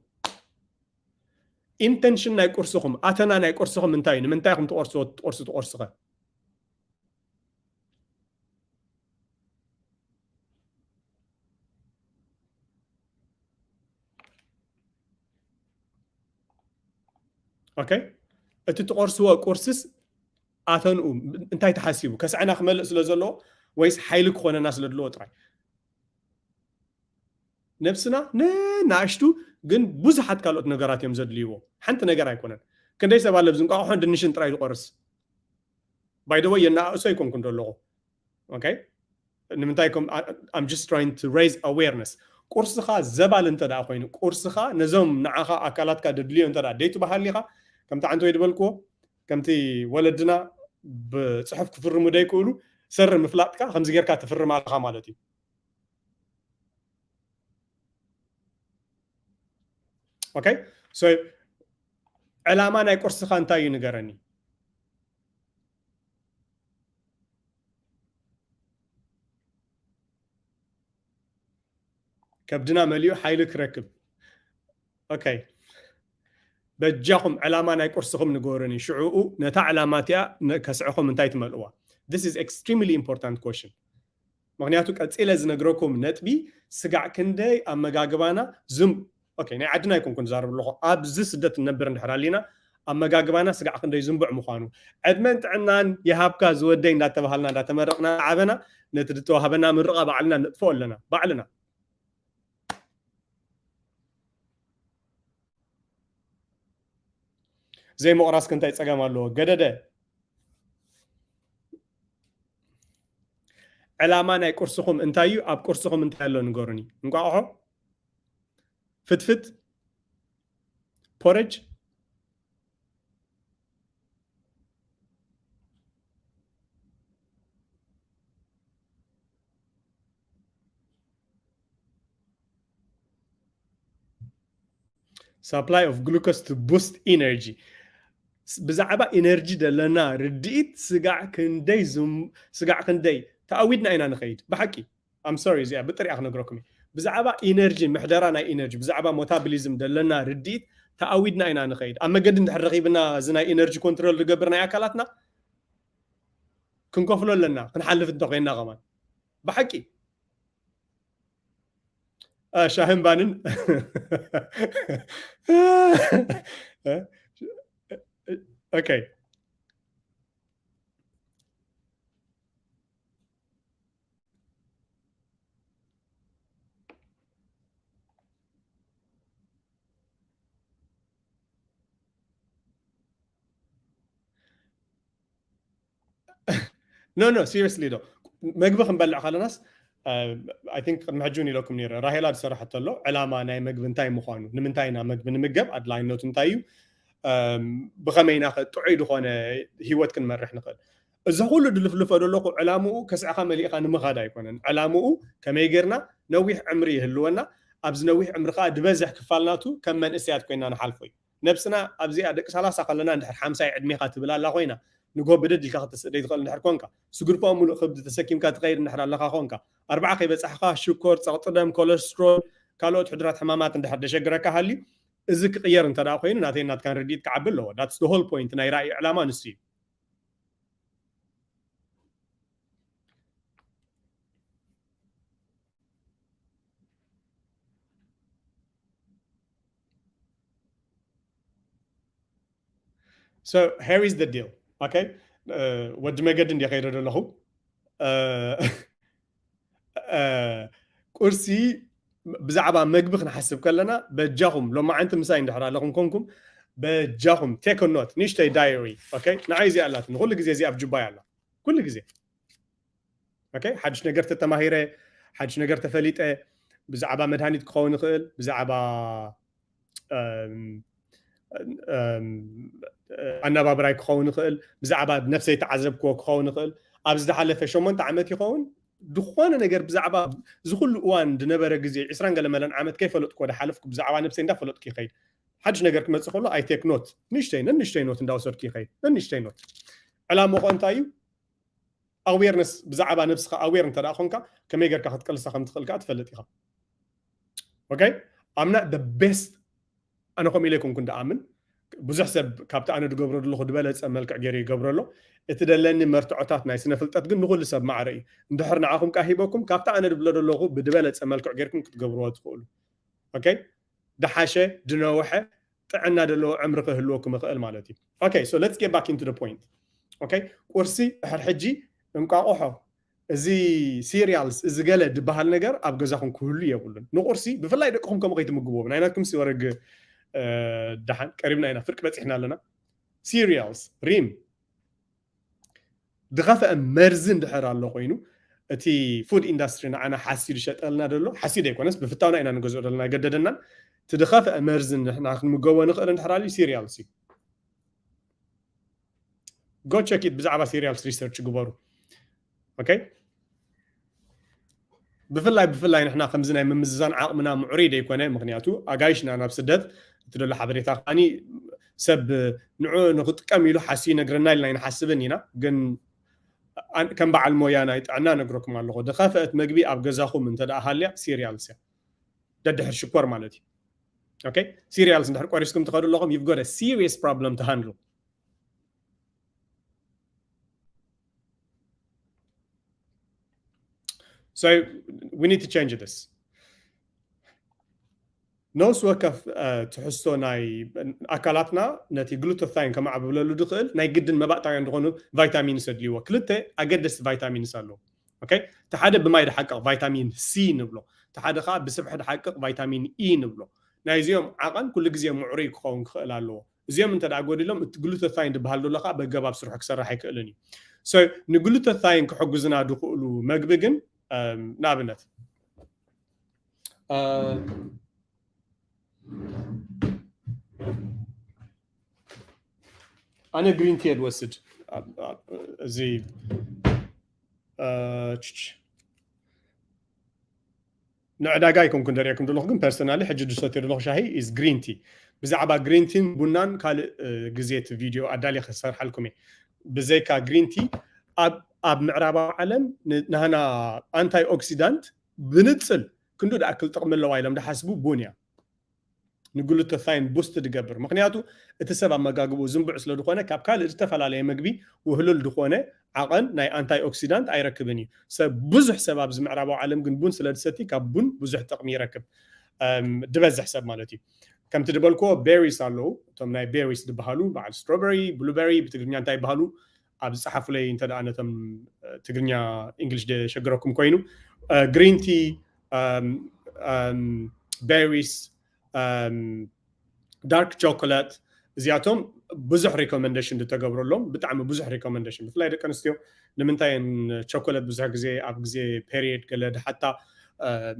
ኢንተንሽን ናይ ቁርስኹም፣ ኣተና ናይ ቁርስኹም እንታይ እዩ? ንምንታይ ኢኹም ትቆርስዎ ትቆርሱ ትቆርስኸ? ኦኬ፣ እቲ ትቆርስዎ ቁርስስ ኣተንኡ እንታይ ተሓሲቡ ከስዐና ክመልእ ስለ ዘለዎ ወይስ ሓይሊ ክኾነና ስለ ዘለዎ ጥራይ? ነብስና ንናእሽቱ ግን ብዙሓት ካልኦት ነገራት እዮም ዘድልይዎ። ሓንቲ ነገር ኣይኮነን። ክንደይ ሰብ ኣለ ኣብዚ እንቋቑሖን ድንሽን ጥራይ ዝቆርስ? ባይ ዘ ወይ የናእሶ ኣይኮንኩን ዘለኹ። ኦኬ፣ ንምንታይ ከም I'm just trying to raise awareness። ቁርስኻ ዘባል እንተ ደኣ ኮይኑ፣ ቁርስኻ ነዞም ንዓኻ ኣካላትካ ደድልዮ እንተ ደኣ ደይትበሃሊኻ፣ ከምቲ ዓንተ ወይ ዝበልክዎ፣ ከምቲ ወለድና ብፅሑፍ ክፍርሙ ደይክእሉ ሰሪ ምፍላጥካ ከምዚ ጌርካ ትፍርም ኣለኻ ማለት እዩ። ኦኬ፣ ሶ ዕላማ ናይ ቁርስኻ እንታይ እዩ ንገረኒ። ከብድና መሊኡ ሓይሊ ክረክብ። ኦኬ፣ በጃኹም ዕላማ ናይ ቁርስኹም ንገሩኒ። ሽዑኡ ነታ ዕላማ እቲኣ ነ- ከስዕኹም እንታይ ትመልእዋ? This is extremely important question። ምክንያቱ ቀፂለ ዝነግረኩም ነጥቢ ስጋዕ ክንደይ ኣመጋግባና ዝም ኦኬ፣ ናይ ዓድና ኣይኮንኩን ዝዛረብ ኣለኹ። ኣብዚ ስደት ንነብር እንድሕር ኣሊና ኣመጋግባና ስጋዕ ክንደይ ዝንቡዕ ምዃኑ ዕድመን ጥዕናን ይሃብካ ዝወደይ እንዳተባሃልና እንዳተመረቕና ዓበና ነቲ ዝተዋህበና ምርቓ ባዕልና ነጥፍኦ ኣለና ባዕልና። ዘይምቑራስ ክንታይ ጸገም ኣለዎ? ገደደ። ዕላማ ናይ ቁርስኹም እንታይ እዩ? ኣብ ቁርስኹም እንታይ ኣሎ ንገሩኒ። እንቋቑሖ፣ ፍትፍት፣ ፖረጅ፣ supply of glucose to boost energy። ብዛዕባ ኢነርጂ ዘለና ርድኢት ስጋዕ ክንደይ ዝም- ስጋዕ ክንደይ ተኣዊድና ኢና ንኸይድ ብሓቂ። I'm sorry፣ እዚኣ ብጥሪኣ ክነግረኩም እየ። ብዛዕባ ኢነርጂ፣ ምሕደራ ናይ ኢነርጂ፣ ብዛዕባ ሞታብሊዝም ዘለና ርድኢት ተኣዊድና ኢና ንኸይድ። ኣብ መገዲ እንድሕር ረኺብና እዚ ናይ ኢነርጂ ኮንትሮል ዝገብር ናይ ኣካላትና ክንከፍሎ ኣለና፣ ክንሓልፍ እንተኮይንና ከማን ብሓቂ። ሻህን ባንን። ኦኬ። No, no, seriously ዶ፣ መግቢ ክንበልዕ ከለናስ I think ቅድሚ ሕጂ እውን ኢለኩም ነይረ። ራሄላ ዝሰራሐቶ ኣሎ ዕላማ ናይ መግቢ እንታይ ምዃኑ፣ ንምንታይ ኢና መግቢ ንምገብ፣ ኣድላይነቱ እንታይ እዩ፣ ብኸመይ ኢና ጥዑይ ዝኾነ ህይወት ክንመርሕ ንኽእል። እዚ ኩሉ ድልፍልፎ ዘለኹ ዕላምኡ ከስዕኻ መሊእኻ ንምኻድ ኣይኮነን። ዕላምኡ ከመይ ጌርና ነዊሕ ዕምሪ ይህልወና፣ ኣብዚ ነዊሕ ዕምሪ ከዓ ድበዝሕ ክፋል ናቱ ከም መንእሰያት ኮይና ንሓልፎ እዩ። ነብስና ኣብዚኣ ደቂ ሰላሳ ከለና እንድሕር ሓምሳ ዕድሜኻ ትብል ኣላ ኮይና ንጎ ብድድ ኢልካ ክትስእደ ትኽእል እንድሕር ኮንካ፣ ስጉርፓ ሙሉእ ክብዲ ተሰኪምካ ትኸይድ እንድሕር ኣለኻ ኮንካ፣ ኣርባዓ ከይበጻሕኻ ሽኮር፣ ጸቕጢ ደም፣ ኮለስትሮል፣ ካልኦት ሕዱራት ሕማማት እንድሕር ደሸግረካ ሃልዩ፣ እዚ ክቕየር እንተ ደኣ ኮይኑ ናተይ ናትካን ርድኢት ክዓቢ ኣለዎ። That's the whole point ናይ ራእይ ዕላማ ንሱ እዩ። So here is the deal. Okay? ወዲ መገዲ እንዲ ከይደ ዘለኹ ቁርሲ ብዛዕባ መግቢ ክንሓስብ ከለና በጃኹም ሎማዓንቲ ምሳይ እንድሕር ኣለኹም ኮንኩም በጃኹም take a note ንእሽተይ ዳይሪ ንዓይ እዚኣ ኣላትኒ ኩሉ ግዜ እዚኣ ኣብ ጅባይ ኣላ ኩሉ ግዜ ሓድሽ ነገር ተተማሂረ ሓድሽ ነገር ተፈሊጠ ብዛዕባ መድሃኒት ክኸውን ይኽእል ብዛዕባ ኣናባብራይ ክኸውን ይኽእል ብዛዕባ ነፍሰይ ተዓዘብክዎ ክኸውን ይኽእል ኣብ ዝሓለፈ ሸሞንተ ዓመት ይኸውን ዝኾነ ነገር ብዛዕባ ዝኩሉ እዋን ዝነበረ ግዜ ዕስራን ገለ መለን ዓመት ከይፈለጥክዎ ዝሓለፍኩ ብዛዕባ ነፍሰይ እንዳፈለጥኩ ይኸይድ ሓድሽ ነገር ክመፅእ ከሎ I take note ንእሽተይ ነንእሽተይ ኖት እንዳወሰድኩ ይኸይድ ነንእሽተይ ኖት ዕላምኡ እንታይ እዩ ኣዌርነስ ብዛዕባ ነብስኻ ኣዌር እንተ ደኣ ኮንካ ከመይ ጌርካ ክትቀልሳ ከም ትኽእል ከዓ ትፈልጥ ኢኻ okay I'm not the best ኣነ ከምኡ ኢለ ይኮንኩ እንዳኣምን ብዙሕ ሰብ ካብቲ ኣነ ዝገብሮ ዘለኹ ዝበለፀ መልክዕ ገይሩ ይገብሮ ኣሎ እቲ ደለኒ መርትዖታት ናይ ስነ ፍልጠት ግን ንኩሉ ሰብ ማዕረ እዩ እንድሕር ንዓኹም ቃ ሂበኩም ካብቲ ኣነ ዝብሎ ዘለኹ ብዝበለፀ መልክዕ ጌርኩም ክትገብርዎ ትኽእሉ okay ዝሓሸ ዝነውሐ ጥዕና ዘለዎ ዕምሪ ክህልወኩም ይኽእል ማለት እዩ okay so let's get back into the point okay ቁርሲ ድሕር ሕጂ እንቋቑሖ እዚ serials እዚ ገለ ዝበሃል ነገር ኣብ ገዛኹም ክህሉ የብሉን ንቁርሲ ብፍላይ ደቅኹም ከምኡ ከይትምግብዎም ናይ ናትኩም ሲወረግ ደሓን ቀሪብና ኢና ፍርቂ በፂሕና ኣለና serials ሪም ዝኸፍአ መርዚ እንድሕር ኣሎ ኮይኑ እቲ ፉድ ኢንዳስትሪ ንዓና ሓሲዱ ሸጠልና ዘሎ ሓሲድ ኣይኮነስ ብፍታውና ኢና ንገዝኦ ዘለና ገደደናን እቲ ዝኸፍአ መርዚ ንሕና ክንምገቦ ንኽእል እንድሕር ኣልዩ serials እዩ go check it ብዛዕባ serials research ግበሩ። Okay? ብፍላይ ብፍላይ ንሕና ከምዚ ናይ ምምዝዛን ዓቕምና ምዕሩይ ደይኮነ፣ ምክንያቱ ኣጋይሽና ናብ ስደት እቲ ደሎ ሓበሬታ ከዓኒ ሰብ ንዑ ንክጥቀም ኢሉ ሓሲ ይነግረና ኢልና ይንሓስብን ኢና። ግን ከም በዓል ሞያ ናይ ጥዕና ነግረኩም ኣለኹ፣ ዝኸፍአት መግቢ ኣብ ገዛኹም እንተ ደኣ ሃልያ serials እያ፣ ደድሕር ሽኮር ማለት እዩ። Okay? Serials እንድሕር ቆሪስኩም ትኸዱ ኣለኹም፣ you've got a serious problem to handle። So we need to change this። ነፍሲ ወከፍ ትሕዝቶ ናይ ኣካላትና ነቲ glutathione ከማዕብለሉ ዝኽእል ናይ ግድን መባእታውያን ዝኾኑ vitamins ኣድልይዎ። ክልተ ኣገደስቲ vitamins ኣለዉ። Okay? እቲ ሓደ ብማይ ዝሓቅቕ vitamin C ንብሎ፣ እቲ ሓደ ከዓ ብስብሒ ዝሓቅቕ vitamin E ንብሎ። ናይዚኦም ዓቐን ኩሉ ግዜ ምዕሩይ ክኸውን ክኽእል ኣለዎ። እዚኦም እንተ ደኣ ጎዲሎም እቲ glutathione ዝበሃል ዘሎ ከዓ በገባብ ስርሑ ክሰርሕ ኣይክእልን እዩ። So ንglutathione ክሕግዙና ዝኽእሉ መግቢ ግን ንኣብነት ኣነ green tea እየ ዝወስድ። እዚ ንዕዳጋ ኣይኮንኩን ደሪአኩም ዘለኹ፣ ግን personally ሕጂ ዝሰትዮ ዘለኹ ሻሂ is green tea። ብዛዕባ green tea ን ቡናን ካልእ ግዜ እቲ ቪድዮ ኣዳልየ ክሰርሓልኩም እየ። ብዘይካ green tea ኣብ ምዕራባዊ ዓለም ናህና antioxidant ብንፅል ክንዱ ዝኣክል ጥቕሚ ኣለዋ ኢሎም ዝሓስቡ ቡን እያ። ንglutathione boost ዝገብር፣ ምክንያቱ እቲ ሰብ ኣመጋግብኡ ዝንቡዕ ስለ ዝኾነ ካብ ካልእ ዝተፈላለየ መግቢ ውህሉል ዝኾነ ዓቐን ናይ antioxidant ኣይረክብን እዩ። ሰብ ብዙሕ ሰብ ኣብዚ ምዕራባዊ ዓለም ግን ቡን ስለ ዝሰቲ ካብ ቡን ብዙሕ ጥቕሚ ይረክብ፣ ድበዝሕ ሰብ ማለት እዩ። ከምቲ ዝበልክዎ berries ኣለዉ፣ እቶም ናይ berries ዝበሃሉ በዓል strawberry፣ blueberry ብትግርኛ እንታይ ይበሃሉ ኣብ ዝፀሓፉለይ እንተ ነቶም ትግርኛ English ዘሸግረኩም ኮይኑ፣ green tea፣ berries፣ dark chocolate፣ እዚኣቶም ብዙሕ recommendation ዝተገብረሎም፣ ብጣዕሚ ብዙሕ recommendation። ብፍላይ ደቂ ኣንስትዮ ንምንታይ chocolate ብዙሕ ግዜ ኣብ ግዜ period ገለ ድሓታ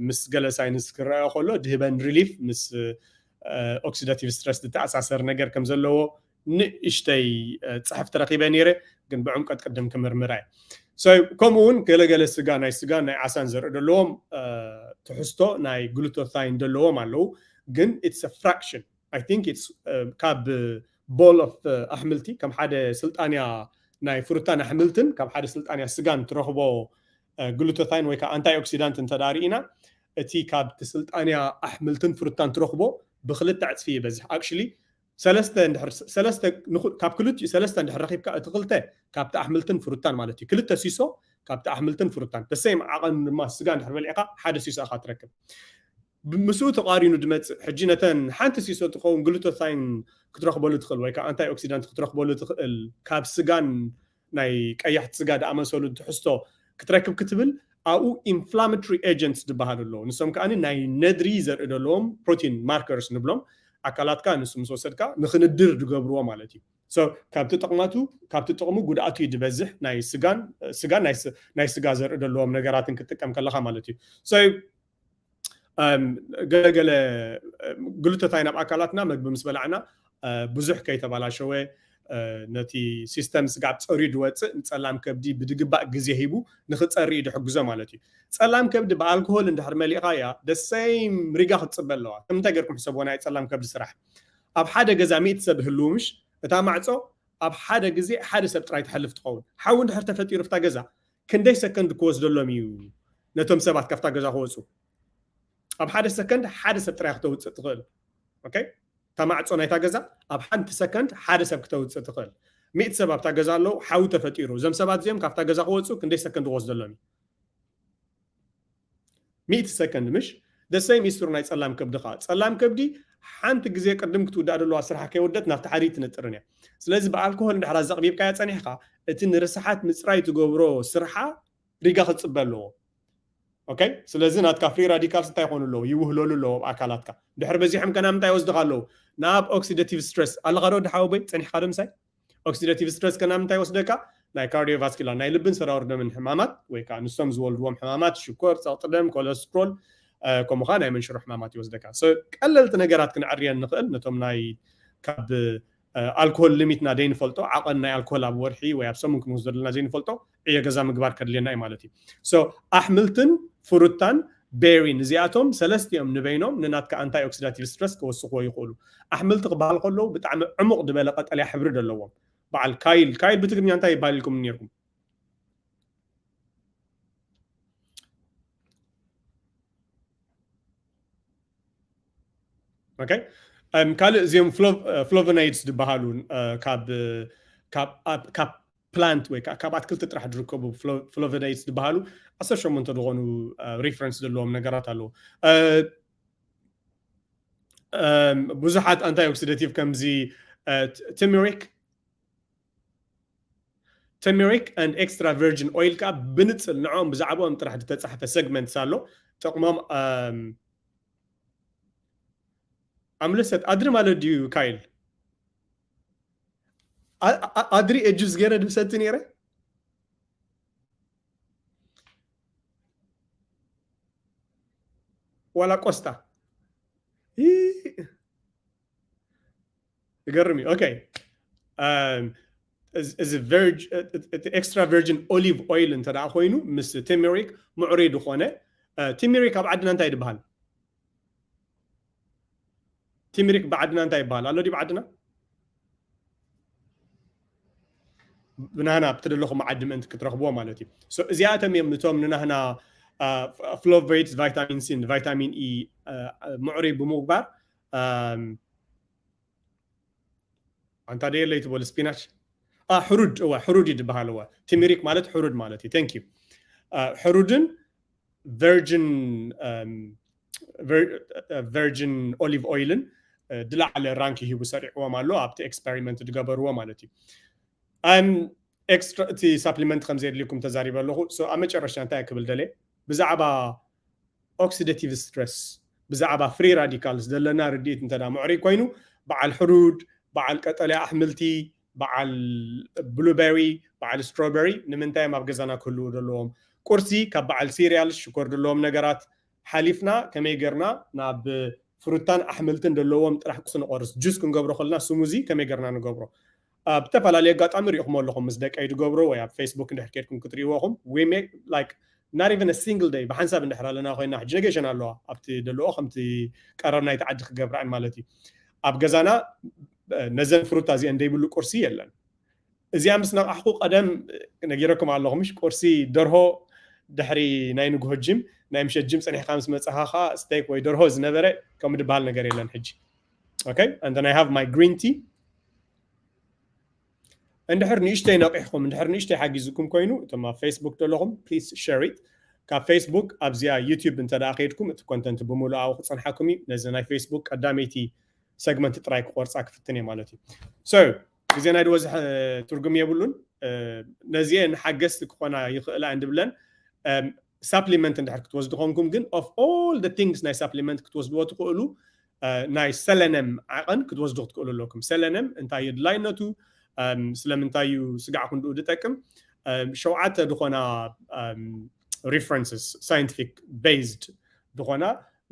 ምስ ገለ ሳይንስ ክረአ ከሎ ድህበን relief ምስ oxidative stress ዝተኣሳሰር ነገር ከም ዘለዎ ንእሽተይ ፅሕፍቲ ረኺበ ነይረ፣ ግን ብዕምቀት ቅድም ክምርምራ እየ። ከምኡ እውን ገለገለ ስጋ ናይ ስጋን ናይ ዓሳን ዘርኢ ዘለዎም ትሕዝቶ ናይ glutathione ዘለዎም ኣለዉ፣ ግን it's a fraction። I think it's ካብ bowl of ኣሕምልቲ ከም ሓደ ስልጣንያ ናይ ፍሩታን ኣሕምልትን ካብ ሓደ ስልጣንያ ስጋን ትረኽቦ glutathione ወይ ከዓ antioxidant እንተ ርኢና እቲ ካብቲ ስልጣንያ ኣሕምልትን ፍሩታን ትረኽቦ ብክልተ ዕፅፊ ይበዝሕ። Actually ሰለስተ እንድሕር ሰለስተ ንኹ- ካብ ክልቲኡ ሰለስተ እንድሕር ረኺብካ እቲ ክልተ ካብቲ ኣሕምልትን ፍሩታን ማለት እዩ። ክልተ ሲሶ ካብቲ ኣሕምልትን ፍሩታን the same ዓቐን ድማ ስጋ እንድሕር በሊዕካ ሓደ ሲሶ ኢኻ ትረክብ። ብ- ምስኡ ተቃሪኑ ድመጽእ ሕጂ ነተን ሓንቲ ሲሶ ትኸውን glutathione ክትረኽበሉ ትኽእል ወይ ከዓ antioxidant ክትረኽበሉ ትኽእል ካብ ስጋን ናይ ቀያሕቲ ስጋ ዝኣመሰሉ ትሕዝቶ ክትረክብ ክትብል ኣብኡ inflammatory agents ዝበሃሉ ኣለዉ። ንሶም ከዓ ናይ ነድሪ ዘርኢ ዘለዎም protein markers ንብሎም ኣካላትካ ንሱ ምስ ወሰድካ ንክንድር ዝገብርዎ ማለት እዩ። So ካብቲ ጥቕማቱ ካብቲ ጥቕሙ ጉድኣቱ እዩ ዝበዝሕ ናይ ስጋን ስጋን ናይ ስ- ናይ ስጋ ዘርኢ ዘለዎም ነገራትን ክትጥቀም ከለካ ማለት እዩ። So ገለገለ glutathione ኣብ ኣካላትና መግቢ ምስ በላዕና ብዙሕ ከይተባላሸወ ነቲ ሲስተም ስጋብ ፀርዩ ዝወፅእ ንፀላም ከብዲ ብድግባእ ግዜ ሂቡ ንክፀሪ እዩ ዝሕግዞ ማለት እዩ። ፀላም ከብዲ ብኣልኮሆል እንድሕር መሊእካ እያ the same ሪጋ ክትፅበ ኣለዋ። ከምንታይ ገርኩም ሕሰብዎ ናይ ፀላም ከብዲ ስራሕ ኣብ ሓደ ገዛ ሚእቲ ሰብ ህልው ምሽ እታ ማዕፆ ኣብ ሓደ ግዜ ሓደ ሰብ ጥራይ ትሓልፍ ትኸውን። ሓዊ እንድሕር ተፈጢሩ ፍታ ገዛ ክንደይ ሰከንድ ክወስደሎም እዩ ነቶም ሰባት ካብታ ገዛ ክወፁ? ኣብ ሓደ ሰከንድ ሓደ ሰብ ጥራይ ክተውፅእ ትኽእል። Okay? እታ ማዕፆ ናይታ ገዛ ኣብ ሓንቲ ሰከንድ ሓደ ሰብ ክተውፅእ ትኽእል። ሚእቲ ሰብ ኣብታ ገዛ ኣለዉ፣ ሓዊ ተፈጢሩ። እዞም ሰባት እዚኦም ካብታ ገዛ ክወፁ ክንደይ ሰከንድ ክወስደሎም እዩ? ሚእቲ ሰከንድ ምሽ? The same is true ናይ ፀላም ከብዲ ከዓ። ፀላም ከብዲ ሓንቲ ግዜ ቅድም ክትውዳእ ዘለዋ ስራሕ ከይወደት ናብቲ ሓዲ ትነጥርን እያ። ስለዚ ብኣልኮሆል እንድሕር ዘቕቢብካያ ፀኒሕካ እቲ ንርስሓት ምፅራይ ትገብሮ ስርሓ ሪጋ ክፅበ ኣለዎ። Okay? ስለዚ ናትካ free radicals እንታይ ይኾኑ ኣለዉ? ይውህለሉ ኣለዎ ኣብ ኣካላትካ። ድሕር በዚሖም ከና ምንታይ ይወስድካ ኣለዉ? ናብ oxidative stress ኣለኻ ዶ ድሓወቦይ? ፀኒሕካ ዶ ምሳይ? Oxidative stress ከና ምንታይ ይወስደካ? ናይ cardiovascular ናይ ልብን ሰራውር ደምን ሕማማት ወይ ከዓ ንሶም ዝወልድዎም ሕማማት ሽኮር፣ ፀቕጢ ደም፣ ኮለስትሮል ከምኡ ከዓ ናይ መንሽሮ ሕማማት ይወስደካ። So ቀለልቲ ነገራት ክንዕርየን ንኽእል ነቶም ናይ ካብ ኣልኮል ሊሚትና ዘይንፈልጦ፣ ዓቐን ናይ ኣልኮል ኣብ ወርሒ ወይ ኣብ ሰሙን ክንወስዶ ዘለና ዘይንፈልጦ ዕዮ ገዛ ምግባር ከድልየና እዩ ማለት እዩ። So ኣሕምልትን ፍሩታን ቤሪን፣ እዚኣቶም ሰለስቲኦም ንበይኖም ንናትካ ኣንታይ ኦክሲዳቲቭ ስትረስ ክወስኽዎ ይኽእሉ። ኣሕምልቲ ክበሃል ከለዉ ብጣዕሚ ዕሙቕ ዝበለ ቀጠልያ ሕብሪ ዘለዎም፣ በዓል ካይል፣ ካይል ብትግርኛ እንታይ ይበሃል ኢልኩም ነርኩም? ኦኬ። ካልእ እዚኦም ፍሎቨናይድስ ዝበሃሉ፣ ካብ ፕላንት ወይ ካብ ኣትክልቲ ጥራሕ ዝርከቡ ፍሎቨናይድስ ዝበሃሉ ዓሰርተ ሸሞንተ ዝኾኑ ሪፈረንስ ዘለዎም ነገራት ኣለዉ። ብዙሓት ኣንታይ ኦክሲደቲቭ ከምዚ ቲሚሪክ፣ ቲሚሪክ and extra virgin oil ከዓ ብንፅል ንዕኦም ብዛዕባኦም ጥራሕ ዝተፃሕፈ ሰግመንትስ ኣሎ። ጥቕሞም ኣምለሰት ኣድሪ ማለት ድዩ ካይል? ኣድሪ ጁስ ገይረ ድምሰቲ ነይረ። ዋላ ቆስጣ ይገርም እዩ። ኦኬ። እዚ ኤክስትራ ቨርጂን ኦሊቭ ኦይል እንተ ኮይኑ ምስ ቲሚሪክ ምዕሩይ ዝኾነ። ቲሚሪክ ኣብ ዓድና እንታይ ይበሃል? ቲሚሪክ ብዓድና እንታይ ይበሃል ኣሎ ድዩ ብዓድና? ብናህና ብትደለኹም ዓዲ ምእንቲ ክትረኽብዎ ማለት እዩ። እዚኣቶም እዮም ንቶም ንናህና ፍሎቨይትስ፣ ቫይታሚን ሲን ቫይታሚን ኢ ምዕሩይ ብምግባር። ኣንታ ደየለይ ትበሉ ስፒናች? ሕሩድ እዋ፣ ሕሩድ እዩ ዝበሃል። እዋ፣ ቲሚሪክ ማለት ሕሩድ ማለት እዩ። Thank you። ሕሩድን ቨርጂን ቨርጂን ኦሊቭ ኦይልን ድላዕለ ራንክ ሂቡ ሰሪዕዎም ኣሎ ኣብቲ ኤክስፐሪመንት ዝገበርዎ ማለት እዩ። ኤክስትራ እቲ ሳፕሊመንት ከም ዘድልኩም ተዛሪበ ኣለኹ። ኣብ መጨረሻ እንታይ ክብል ደለ ብዛዕባ ኦክሲደቲቭ ስትረስ፣ ብዛዕባ ፍሪ ራዲካልስ ዘለና ርድኢት እንተ ምዕሩይ ኮይኑ፣ በዓል ሕሩድ፣ በዓል ቀጠልያ ኣሕምልቲ፣ በዓል ብሉበሪ፣ በዓል ስትሮበሪ ንምንታይ እዮም ኣብ ገዛና ክህልዉ ዘለዎም? ቁርሲ ካብ በዓል ሲሪያል ሽኮር ዘለዎም ነገራት ሓሊፍና ከመይ ገርና ናብ ፍሩታን ኣሕምልትን ዘለዎም ጥራሕ ቁርሲ ንቆርስ? ጁስ ክንገብሮ ከለና ስሙዚ ከመይ ገርና ንገብሮ? ብተፈላለየ ኣጋጣሚ ሪኢኹም ኣለኹም ምስ ደቀይ ዝገብሮ ወይ ኣብ ፌስቡክ እንድሕር ከድኩም ክትሪእዎ ኹም። We make like not even a single day ብሓንሳብ እንድሕር ኣለና ኮይና ሕጂ ነገሽን ኣለዋ ኣብቲ ደለኦ ከምቲ ቀረብ ናይቲ ዓዲ ክገብራን ማለት እዩ። ኣብ ገዛና ነዘን ፍሩታ እዚአን ደይብሉ ቁርሲ የለን። እዚኣ ምስ ነቃሕኩ ቀደም ነጊረኩም ኣለኹ ምሽ ቁርሲ ደርሆ ድሕሪ ናይ ንግሆ ጅም ናይ ምሸት ጅም ፀኒሕካ ምስ መፅኻ ከዓ ስቴክ ወይ ደርሆ ዝነበረ ከም ዝበሃል ነገር የለን ሕጂ። Okay and then I have my green tea። እንድሕር ንእሽተይ ነቂሕኩም እንድሕር ንእሽተይ ሓጊዝኩም ኮይኑ እቶም ኣብ ፌስቡክ ዘለኹም please share it። ካብ ፌስቡክ ኣብዚኣ ዩቲዩብ እንተ ከድኩም እቲ ኮንተንት ብምሉእ ኣብኡ ክፀንሓኩም እዩ። ነዚ ናይ ፌስቡክ ቀዳመይቲ ሰግመንት ጥራይ ክቆርፃ ክፍትን እየ ማለት እዩ። So ግዜና ድበዝሕ ትርጉም የብሉን። ነዚአን ሓገዝቲ ክኾና ይኽእላ እንድብለን ሳፕሊመንት እንድሕር ክትወስዱ ኮንኩም ግን of all the things ናይ ሳፕሊመንት ክትወስድዎ ትኽእሉ ናይ ሰለነም ዓቐን ክትወስዱ ክትክእሉ ኣለኩም። ሰለነም እንታይ እዩ ድላይነቱ፣ ስለምንታይ እዩ ስጋዕ ክንድኡ ዝጠቅም፣ ሸውዓተ ዝኾና ሪፈረንስስ ሳይንቲፊክ ቤዝድ ዝኾና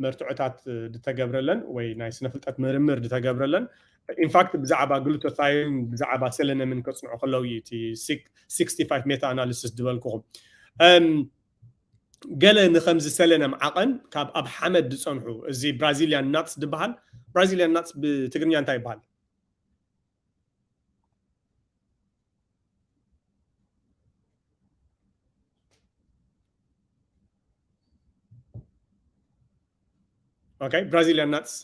መርትዖታት ዝተገብረለን ወይ ናይ ስነ ፍልጠት ምርምር ዝተገብረለን ኢንፋክት ብዛዕባ ግሉቶታዮን ብዛዕባ ሰለነምን ከፅንዑ ከለዉ እዩ እቲ sixty five meta analysis ዝበልኩኹም። ገለ ንከምዚ ሰለነም ዓቐን ካብ ኣብ ሓመድ ዝፀንሑ እዚ ብራዚልያን ናትስ ዝበሃል። ብራዚልያን ናትስ ብትግርኛ እንታይ ይበሃል? Okay ብራዚልያን ናትስ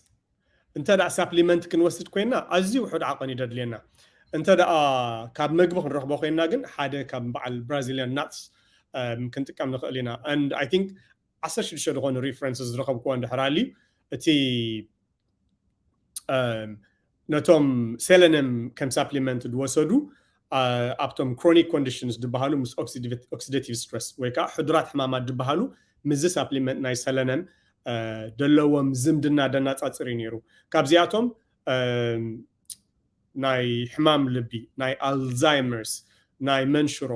እንተ ደኣ ሳፕሊመንት ክንወስድ ኮይና ኣዝዩ ውሑድ ዓቐን እዩ ደድልየና። እንተ ደኣ ካብ መግቢ ክንረኽቦ ኮይና ግን ሓደ ካብ በዓል ብራዚልያን ናትስ ክንጥቀም ንኽእል ኢና። And I think ዓሰርተ ሽዱሽተ ዝኾኑ ሪፈረንስ ዝረኸብክዎ እንድሕር ኣልዩ እቲ ነቶም ሰለነም ከም ሳፕሊመንት ዝወሰዱ ኣብቶም ክሮኒክ ኮንዲሽንስ ዝበሃሉ ምስ ኦክሲደቲቭ ስትረስ ወይ ከዓ ሕዱራት ሕማማት ዝበሃሉ ምስዚ ሳፕሊመንት ናይ ሰለነም ዘለዎም ዝምድና ደናፃፅር እዩ ነይሩ። ካብዚኣቶም ናይ ሕማም ልቢ፣ ናይ ኣልዛይመርስ፣ ናይ መንሽሮ፣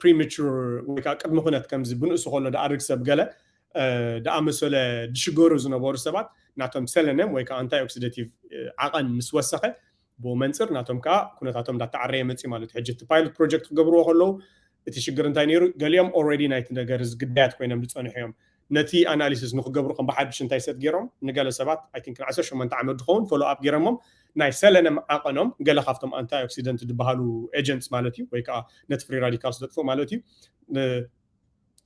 ፕሪማቹር ወይ ከዓ ቅድሚ ኩነት ከምዚ ብንእሱ ከሎ ድኣርግ ሰብ ገለ ድኣመሰለ ድሽገሩ ዝነበሩ ሰባት ናቶም ሰለነም ወይ ከዓ ኣንታይ ኦክሲደቲቭ ዓቐን ምስ ወሰኸ ብኡ መንፅር ናቶም ከዓ ኩነታቶም እንዳተዓረየ መፅእ ማለት እዩ። ሕጂ እቲ ፓይሎት ፕሮጀክት ክገብርዎ ከለዉ እቲ ሽግር እንታይ ነይሩ? ገሊኦም ኦልሬዲ ናይቲ ነገር እዚ ግዳያት ኮይኖም ዝፀንሑ እዮም። ነቲ ኣናሊሲስ ንክገብሩ ከም ብሓድሽ እንታይ ሰት ገይሮም፣ ንገለ ሰባት ኣይ ቲንክ ንዓሰርተ ሸሞንተ ዓመት ዝኸውን ፎሎ ኣፕ ገይሮሞም፣ ናይ ሰለነም ዓቐኖም ገለ ካብቶም ኣንታይ ኦክሲደንት ዝበሃሉ ኤጀንትስ ማለት እዩ፣ ወይ ከዓ ነቲ ፍሪ ራዲካልስ ዘጥፍኡ ማለት እዩ።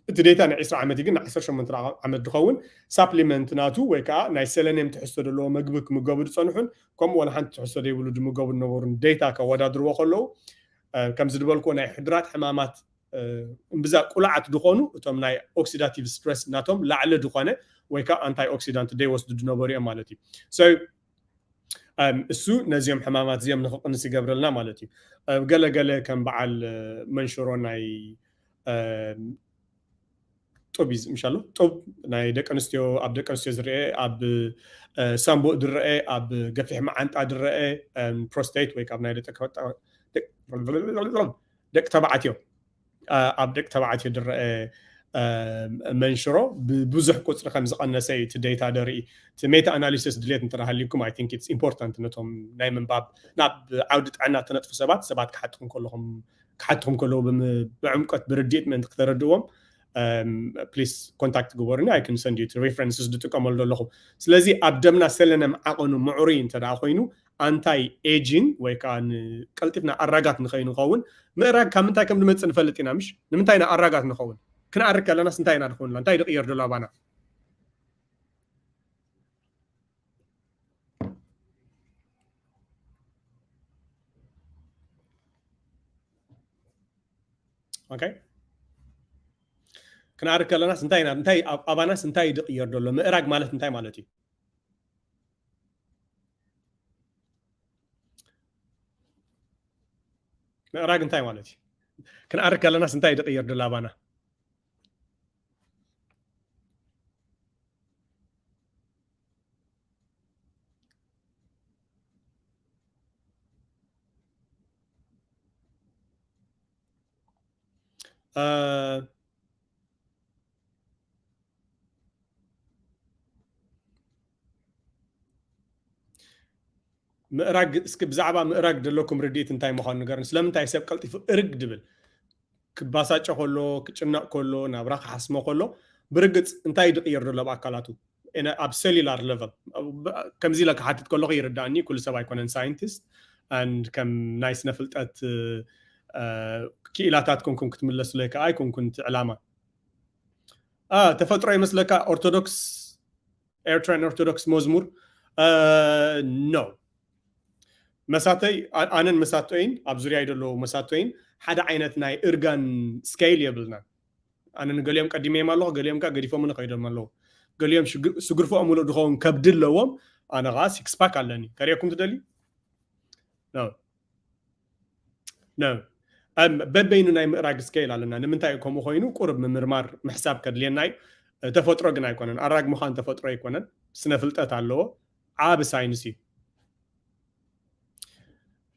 እቲ ዴታ ናይ ዕስራ ዓመት እዩ፣ ግን ናይ ዓሰርተ ሸሞንተ ዓመት ዝኸውን ሳፕሊመንት ናቱ ወይ ከዓ ናይ ሰለኒየም ትሕዝቶ ዘለዎ መግቢ ክምገቡ ዝፀንሑን ከምኡ ዋላ ሓንቲ ትሕዝቶ ዘይብሉ ዝምገቡ ዝነበሩን ዴታ ከወዳድርዎ ከለዉ፣ እ፣ ከምዚ ዝበልክዎ ናይ ሕዱራት ሕማማት፣ እ፣ እምብዛ ቁሉዓት ዝኾኑ እቶም ናይ ኦክሲዳቲቭ ስትረስ ናቶም ላዕሊ ዝኾነ ወይ ከዓ ኣንታይ ኦክሲዳንት ዘይወስዱ ዝነበሩ እዮም ማለት እዩ። So፣ እም፣ እሱ ነዚኦም ሕማማት እዚኦም ንክቕንስ ይገብረልና ማለት እዩ። እ፣ ገለ ገለ ከም በዓል፣ እ፣ መንሽሮ ናይ፣ እም፣ ጡብ እዩ፣ ምሻሎ ጡብ ናይ ደቂ ኣንስትዮ፣ ኣብ ደቂ ኣንስትዮ ዝረአ፣ ኣብ፣ እ፣ ሳምቡእ ዝረአ፣ ኣብ ገፊሕ መዓንጣ ዝረአ፣ እም፣ ፕሮስቴት ወይ ካብ ናይ ደቂ፣ ደቂ፣ ደቂ ተባዕትዮ፣ እ፣ ኣብ ደቂ ተባዕትዮ ዝረአ፣ እ፣ መንሽሮ ብብዙሕ ቁፅሪ ከም ዝቐነሰ እዩ እቲ ዴታ ደርኢ። እቲ ሜታ ኣናሊሲስ ድሌት እንተ ሃልዩኩም፣ I think it's important ነቶም ናይ ምንባብ፣ ናብ ዓውዲ ጥዕና እትነጥፉ ሰባት፣ ሰባት ክሓትኹም ከለኹም፣ ክሓትኹም ከለዉ ብም-፣ ብዕምቀት ብርድኢት ምእንቲ ክተረድእዎም፣ እም፣ ፕሊስ ኮንታክት ግበሩኒ። I can send you references ዝጥቀመሉ ዘለኹ። ስለዚ ኣብ ደምና ሰለነም ዓቐኑ ምዕሩይ እንተ ደኣ ኮይኑ፣ ኣንታይ ኤጂንግ ወይ ከዓ ንቀልጢፍና ኣራጋት ንኸይንኸውን፣ ምእራግ ካብ ምንታይ ከም ዝመጽእ ንፈልጥ ኢና፣ ምሽ? ንምንታይ ኢና ኣራጋት ንኸውን? ክንኣርግ ከለናስ እንታይ ኢና ንኸውን? እንታይ ድቕየር ዘሎ ኣባና? ኦኬ። ክንኣርግ ከለናስ እንታይ ኢና፣ እንታይ ኣብ-፣ ኣባናስ እንታይ ድቕየር ዘሎ? ምእራግ ማለት እንታይ ማለት እዩ? ምእራግ እንታይ ማለት እዩ? ክንኣርግ ከለናስ እንታይ ድቕየር ዘሎ ኣባና? እ፣ ምእራግ፣ እስኪ ብዛዕባ ምእራግ ዘለኩም ርድኢት እንታይ ምዃኑ ንገሩኒ። ስለምንታይ ሰብ ቀልጢፉ እርግ ድብል? ክባሳጨ ከሎ፣ ክጭነቕ ከሎ፣ ናብራ ክሓስሞ ከሎ፣ ብርግጽ እንታይ ድቕየር ዘሎ ኣብ ኣካላቱ? እነ ኣብ ሴሉላር ሌቨል፣ ከምዚ ኢለ ክሓትት ከለኹ ይርዳእኒ፣ ኩሉ ሰብ ኣይኮነን ሳይንቲስት፣ and ከም ናይ ስነ ፍልጠት፣ እ፣ ክኢላታት ኮንኩም ክትምለሱለይ ከኣ ኣይኮንኩን እቲ ዕላማ። አ፣ ተፈጥሮ ይመስለካ ኦርቶዶክስ፣ ኤርትራን ኦርቶዶክስ መዝሙር? እ፣ ኖ። መሳተይ፣ አ-፣ ኣነን መሳተይን፣ ኣብ ዙርያይ ዘለዉ መሳተይን ሓደ ዓይነት ናይ እርጋን ስኬል የብልናን። ኣነ ንገሊኦም ቀዲመዮም ኣለኹ፣ ገሊኦም ከኣ ገዲፎምኒ ከይዶም ኣለዉ። ገሊኦም ሽግ-፣ ስጉርፎኦም ምሉእ ዝኸውን ከብዲ ኣለዎም፣ ኣነ ከኣ ሲክስ ፓክ ኣለኒ። ከርእየኩም ትደልዩ? ኖ። ኖ። እም፣ በበይኑ ናይ ምእራግ ስኬል ኣለና። ንምንታይ እዩ ከምኡ ኮይኑ? ቁሩብ ምምርማር፣ ምሕሳብ ከድልየና እዩ። ተፈጥሮ ግን ኣይኮነን። ኣራግ ምዃን ተፈጥሮ ኣይኮነን። ስነ ፍልጠት ኣለዎ። ዓቢ ሳይንስ እዩ።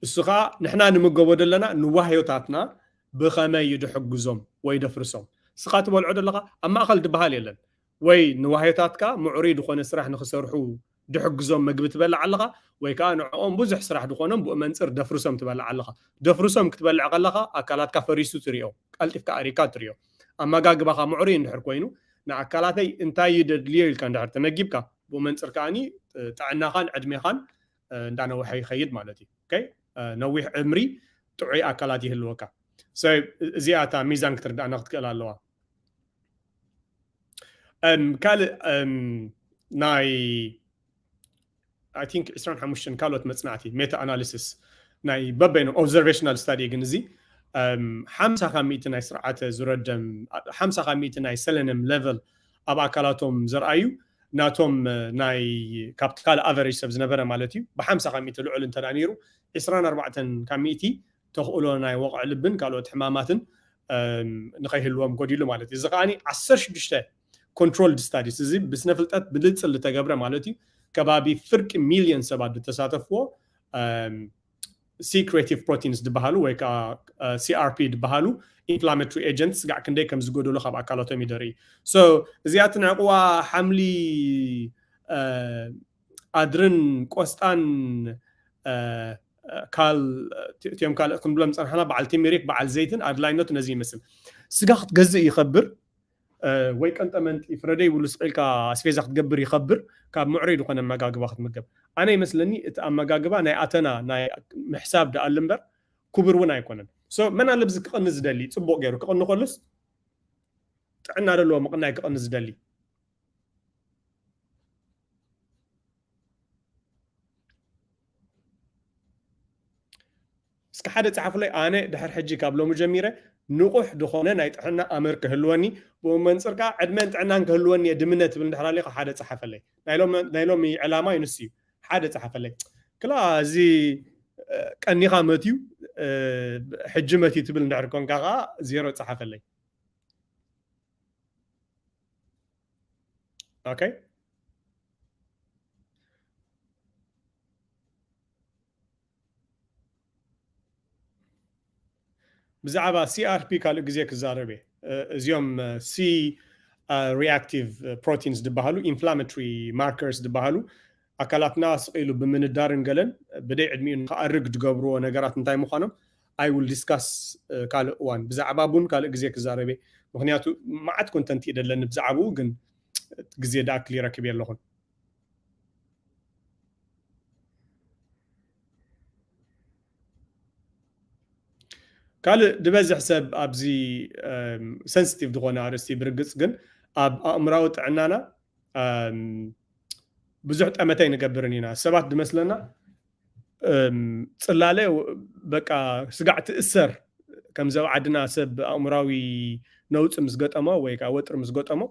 እሱ ኸኣ ንሕና ንምገቦ ዘለና ንዋህዮታትና ብኸመይ እዩ ድሕግዞም ወይ ደፍርሶም? እስኻ ትበልዖ ዘለኻ ኣብ ማእኸል ድበሃል የለን። ወይ ንዋህዮታትካ ምዕሩይ ዝኾነ ስራሕ ንኽሰርሑ ድሕግዞም መግቢ ትበልዕ ኣለኻ፣ ወይ ከኣ ንዕኦም ብዙሕ ስራሕ ዝኾኖም ብኡ መንጽር ደፍርሶም ትበልዕ ኣለኻ። ደፍርሶም ክትበልዕ ከለኻ ኣካላትካ ፈሪሱ ትሪኦ፣ ቀልጢፍካ ኣሪካ ትሪኦ። ኣመጋግባኻ ምዕሩይ እንድሕር ኮይኑ፣ ንኣካላተይ እንታይ እዩ ደድልዮ ኢልካ እንድሕር ተመጊብካ፣ ብኡ መንጽር ከኣኒ ጥዕናኻን ዕድሜኻን፣ እ፣ እንዳነውሐ ይኸይድ ማለት እዩ። ኦኬ? እ፣ ነዊሕ ዕምሪ ጥዑይ ኣካላት ይህልወካ። So፣ እዚኣ እታ ሚዛን ክትርዳእና ክትክእል ኣለዋ። እም፣ ካልእ፣ እም፣ ናይ፣ I think፣ ዕስራን ሓሙሽተን ካልኦት መጽናዕቲ፣ ሜታ ኣናሊሲስ፣ ናይ በበይኖም ኦብዘርቬሽናል ስታዲ ግን እዚ፣ እም፣ ሓምሳ ካብ ሚእቲ ናይ ስርዓተ ዙረደም፣ ሓምሳ ካብ ሚእቲ ናይ ሰለነም ሌቨል ኣብ ኣካላቶም ዘርኣዩ፣ ናቶም፣ እ፣ ናይ፣ ካብቲ ካልእ ኣቨሬጅ ሰብ ዝነበረ ማለት እዩ፣ ብሓምሳ ካብ ሚእቲ ልዑል እንተ ደኣ ነይሩ፣ ዕስራን ኣርባዕተን ካብ ሚእቲ ተኽእሎ ናይ ወቕዒ ልብን ካልኦት ሕማማትን፣ እም፣ ንኸይህልዎም ጎዲሉ ማለት እዩ። እዚ ከኣኒ ዓሰርተ ሽዱሽተ ኮንትሮልድ ስታዲስ፣ እዚ ብስነ ፍልጠት ብንጽል ዝተገብረ ማለት እዩ፣ ከባቢ ፍርቂ ሚልዮን ሰባት ዝተሳተፍዎ፣ እም፣ ሲ ክሬቲቭ ፕሮቲንስ ዝበሃሉ ወይ ከዓ፣ እ፣ ሲ ኣር ፒ ዝበሃሉ ኢንፍላማቶሪ ኤጀንትስ ጋዕ ክንደይ ከም ዝጎደሉ ካብ ኣካላቶም እዩ ደርኢ። So፣ እዚኣ ትንዕቕዋ ሓምሊ፣ እ፣ ኣድርን ቆስጣን፣ እ፣ ካል እቲኦም ካልእ ክንብሎም ዝፀናሕና በዓል ቲሚሪክ በዓል ዘይትን ኣድላይነቱ ነዚ ይመስል። ስጋ ክትገዝእ ይኸብር፣ ወይ ቀንጠመንጢ ፍረደይ ይብሉ ስቕ ኢልካ ኣስቤዛ ክትገብር ይኸብር። ካብ ምዕሩይ ዝኾነ ኣመጋግባ ክትምገብ ኣነ ይመስለኒ። እቲ ኣመጋግባ ናይ ኣተና ናይ ምሕሳብ ደኣሉ እምበር ክቡር እውን ኣይኮነን። መን ኣለብዚ ክቕኒ ዝደሊ? ፅቡቕ ገይሩ ክቕኒ ከሉስ ጥዕና ዘለዎ ምቕናይ ክቕኒ ዝደሊ? እስኪ ሓደ ጸሓፉለይ። ኣነ ድሕር ሕጂ ካብ ሎሚ ጀሚረ ንቑሕ ዝኾነ ናይ ጥዕና ኣምር ክህልወኒ፣ ብኡ መንጽር ከኣ ዕድመን ጥዕናን ክህልወኒ እየ ድምነ ትብል እንድሕር ኣሊኻ ሓደ ጸሓፈለይ። ናይ ሎሚ ዕላማ እዩ ንሱ እዩ። ሓደ ጸሓፈለይ። ክላ እዚ ቀኒኻ መትዩ ሕጂ መትዩ ትብል እንድሕር ኮንካ ከኣ ዜሮ ጸሓፈለይ። ኦኬ። ብዛዕባ C R P ካልእ ግዜ ክዛረብ እየ። እዚኦም C reactive proteins ዝበሃሉ inflammatory markers ዝበሃሉ ኣካላትና ስቕ ኢሉ ብምንዳርን ገለን ብደይ ዕድሚኡ ንክኣርግ ዝገብርዎ ነገራት እንታይ ምዃኖም I will discuss ካልእ እዋን። ብዛዕባ ቡን ካልእ ግዜ ክዛረብ እየ። ምኽንያቱ መዓት content እዩ ደለኒ ብዛዕባኡ፣ ግን ግዜ ደኣክል ይረክብ የለኹን። ካልእ ዝበዝሕ ሰብ ኣብዚ sensitive ዝኾነ ኣርእስቲ ብርግጽ ግን ኣብ ኣእምራዊ ጥዕናና ብዙሕ ጠመተ ኣይንገብርን ኢና። ሰባት ዝመስለና ጽላለ በቃ ስጋዕ ትእሰር ከምዚ ኣብ ዓድና ሰብ ኣእምራዊ ነውፂ ምስ ገጠሞ ወይ ከዓ ወጥሪ ምስ ገጠሞ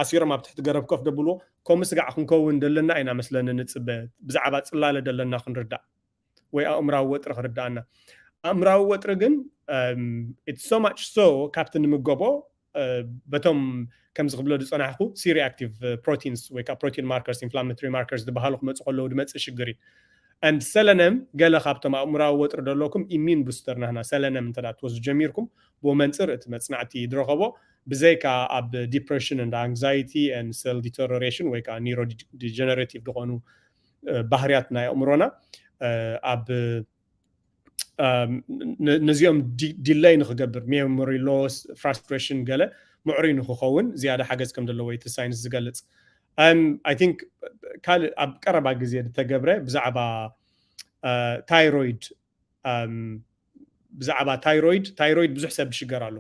ኣሲሮም ኣብ ትሕቲ ገረብ ኮፍ ደብልዎ። ከምኡ ስጋዕ ክንከውን ደለና ኢና መስለኒ ንፅበ። ብዛዕባ ፅላለ ደለና ክንርዳእ ወይ ኣእምራዊ ወጥሪ ክርዳእና። ኣእምራዊ ወጥሪ ግን it's so much so ካብቲ ንምገቦ በቶም ከምዚ ክብሎ ዝፀናሕኩ C reactive proteins ወይ ከዓ protein markers inflammatory markers ዝበሃሉ ክመፁ ከለዉ ዝመፅእ ሽግር እዩ። And ሰለነም ገለ ካብቶም ኣእምራዊ ወጥሪ ዘለኩም immune booster ናህና ሰለነም እንተ ትወስዱ ጀሚርኩም ብኡ መንፅር እቲ መፅናዕቲ ዝረኸቦ ብዘይካ ኣብ depression and anxiety and cell deterioration ወይ ከዓ neurodegenerative ዝኾኑ ባህርያት ናይ ኣእምሮና ኣብ ነዚኦም delay ንክገብር memory loss frustration ገለ ምዕሩይ ንክኸውን ዝያዳ ሓገዝ ከም ዘለዎ እቲ ሳይንስ ዝገልፅ። I think ካልእ ኣብ ቀረባ ግዜ ዝተገብረ ብዛዕባ thyroid ብዛዕባ thyroid thyroid ብዙሕ ሰብ ይሽገር ኣሎ።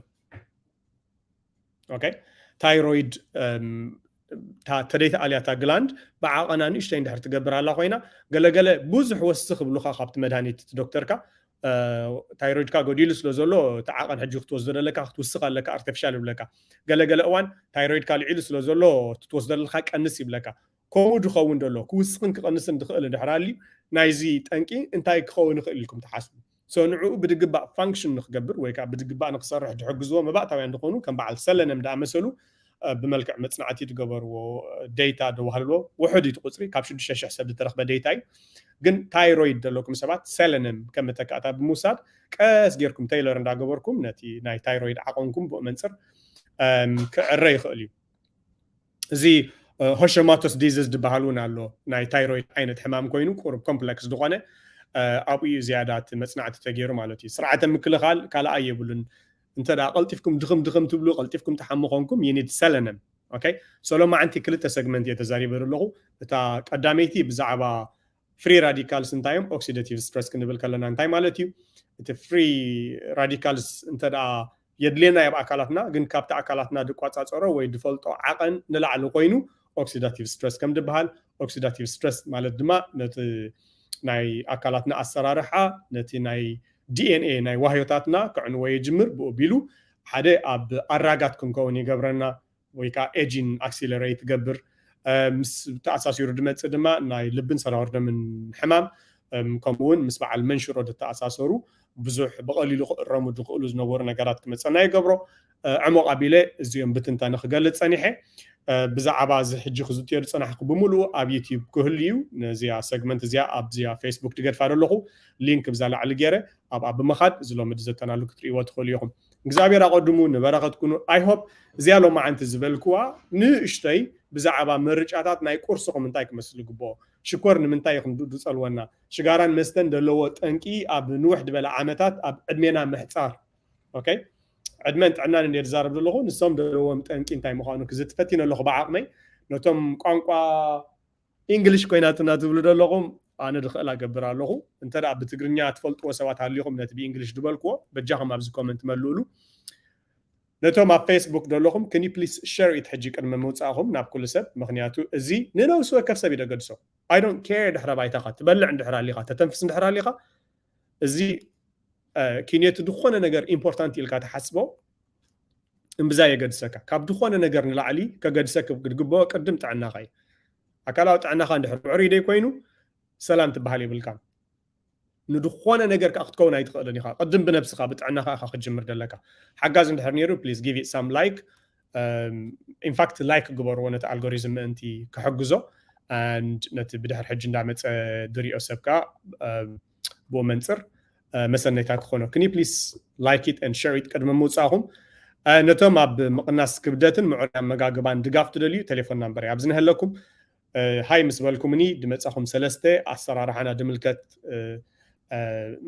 ኦኬ thyroid ተደይተኣልያ እታ ግላንድ ብዓቐና ንእሽተይ እንድሕር ትገብር ኣላ ኮይና ገለገለ ብዙሕ ወሲ ክብሉካ ካብቲ መድሃኒት እቲ ዶክተርካ ታይሮይድካ ጎዲሉ ስለ ዘሎ እቲ ዓቐን ሕጂ ክትወስዶ ዘለካ ክትውስኽ ኣለካ ኣርቲፊሻል ይብለካ። ገለገለ እዋን ታይሮይድካ ልዒሉ ስለ ዘሎ ትወስዶ ዘለካ ቀንስ ይብለካ። ከምኡ ዝኸውን ዘሎ ክውስኽን ክቐንስን ዝኽእል እንድሕር ኣልዩ ናይዚ ጠንቂ እንታይ ክኸውን ይኽእል ኢልኩም ትሓስቡ? ንዕኡ ብድግባእ ፋንክሽን ንክገብር ወይ ከዓ ብድግባእ ንክሰርሕ ዝሕግዝዎ መባእታውያን ዝኾኑ ከም በዓል ሰለነም ዝኣመሰሉ ብመልክዕ መፅናዕቲ ዝገበርዎ ዴታ ዘዋህልዎ ውሑድ እዩ ቁፅሪ ካብ ሽዱሽተ ሽሕ ሰብ ዝተረኽበ ዴታ እዩ። ግን ታይሮይድ ዘለኩም ሰባት ሰለነም ከም መተካእታ ብምውሳድ ቀስ ጌርኩም ተይለር እንዳገበርኩም ነቲ ናይ ታይሮይድ ዓቐንኩም ብኡ መንፅር ክዕረ ይኽእል እዩ። እዚ ሆሽማቶስ ዲዝዝ ዝበሃል እውን ኣሎ። ናይ ታይሮይድ ዓይነት ሕማም ኮይኑ ቁሩብ ኮምፕለክስ ዝኾነ ኣብኡ እዩ ዝያዳ እቲ መፅናዕቲ ተገይሩ ማለት እዩ። ስርዓተ ምክልኻል ካልኣይ የብሉን። እንተ ደኣ ቀልጢፍኩም ድኽም ድኽም ትብሉ ቀልጢፍኩም ትሓሙ ኮንኩም you need ሰለነም። ኦኬ ሶ ሎማዓንቲ ክልተ ሰግመንት እየ ተዛሪበ ዘለኹ። እታ ቀዳመይቲ ብዛዕባ ፍሪ ራዲካልስ እንታይ እዮም? ኦክሲደቲቭ ስትረስ ክንብል ከለና እንታይ ማለት እዩ? እቲ ፍሪ ራዲካልስ እንተ ደኣ የድልየና ኣብ ኣካላትና ግን ካብቲ ኣካላትና ዝቋፃፀሮ ወይ ዝፈልጦ ዓቐን ንላዕሊ ኮይኑ ኦክሲዳቲቭ ስትረስ ከም ዝበሃል። ኦክሲዳቲቭ ስትረስ ማለት ድማ ነቲ ናይ ኣካላትና ኣሰራርሓ ነቲ ናይ ዲኤንኤ ናይ ዋህዮታትና ክዕንዎ ይጅምር። ብኡ ቢሉ ሓደ ኣብ ኣራጋት ክንከውን ይገብረና ወይ ከዓ ኤጂን ኣክሲለሬት ይገብር። ምስ ተኣሳሲሩ ዝመፅእ ድማ ናይ ልብን ሰራውር ደምን ሕማም ከምኡ እውን ምስ በዓል መንሽሮ ዝተኣሳሰሩ ብዙሕ ብቐሊሉ ክእረሙ ዝኽእሉ ዝነበሩ ነገራት ክመፀና ይገብሮ። ዕሙቕ ኣቢለ እዚኦም ብትንታነ ክገልፅ ፀኒሐ። ብዛዕባ እዚ ሕጂ ክዝትዮ ዝፀናሕኩ ብምሉኡ ኣብ ዩቲዩብ ክህሉ እዩ። ነዚኣ ሰግመንት እዚኣ ኣብዚኣ ፌስቡክ ድገድፋ ዘለኹ ሊንክ ብዛ ላዕሊ ገይረ ኣብኣ ብምኻድ እዚ ሎሚ ዝዘተናሉ ክትርእይዎ ትኽእሉ ኢኹም። እግዚኣብሔር ኣቐድሙ ንበረኸት ኩኑ። I hope እዚኣ ሎማዓንቲ ዝበልክዋ ንእሽተይ ብዛዕባ ምርጫታት ናይ ቁርስኹም እንታይ ክመስል ይግብኦ። ሽኮር ንምንታይ ኢኹም ዱ- ድጸልወና? ሽጋራን መስተን ዘለዎ ጠንቂ ኣብ ንውሕ ዝበለ ዓመታት ኣብ ዕድሜና ምሕጻር። ኦኬ? ዕድመን ጥዕናን እንደ ዝዛረብ ዘለኹ፣ ንሶም ዘለዎም ጠንቂ እንታይ ምዃኑ ክዝትፈት ኣለኹ ብዓቕመይ። ነቶም ቋንቋ እንግሊሽ ኮይናትና ትብሉ ዘለኹም፣ ኣነ ድኽእል ኣገብር ኣለኹ። እንተ ደኣ ብትግርኛ ትፈልጥዎ ሰባት ሃልዩኹም፣ ነቲ ብእንግሊሽ ዝበልክዎ በጃኹም ኣብዚ ኮመንት መልእሉ። ነቶም ኣብ ፌስቡክ ዘለኹም፣ can you please share it ሕጂ ቅድሚ ምውጻእኹም ናብ ኩሉ ሰብ? ምኽንያቱ እዚ ንነብሲ ወከፍ ሰብ እዩ ደገድሶ። I don't care ድሕረ ባይታኻ፣ ትበልዕ እንድሕር ኣሊኻ፣ ተተንፍስ እንድሕር ኣሊኻ፣ እዚ ኪንየቱ ዝኾነ ነገር ኢምፖርታንት ኢልካ ትሓስቦ እምብዛ የገድሰካ። ካብ ዝኾነ ነገር ንላዕሊ ከገድሰክ ዝግብኦ ቅድም ጥዕናኻ እዩ። ኣካላዊ ጥዕናኻ እንድሕር ምዕሩይ ደይ ኮይኑ ሰላም ትበሃል የብልካን። ንድኾነ ነገር ከዓ ክትከውን ኣይትኽእልን ኢኻ። ቅድም ብነብስኻ ብጥዕናኻ ኢኻ ክትጅምር ዘለካ። ሓጋዝ እንድሕር ነይሩ please give it some like. ኢንፋክት ላይክ ግበርዎ ነቲ ኣልጎሪዝም ምእንቲ ክሕግዞ፣ and ነቲ ብድሕር ሕጂ እንዳመፀ ድሪኦ ሰብ ከዓ ብኡ መንፅር መሰነይታ ክኾኖ። Can you please like it and share it ቅድሚ ምውፃእኹም? ነቶም ኣብ ምቕናስ ክብደትን ምዕሩይ ኣመጋግባን ድጋፍ ትደልዩ ቴሌፎን ናምበር ኣብዚ ንሀለኩም። ሃይ ምስ በልኩምኒ ድመፃኹም ሰለስተ ኣሰራርሓና ድምልከት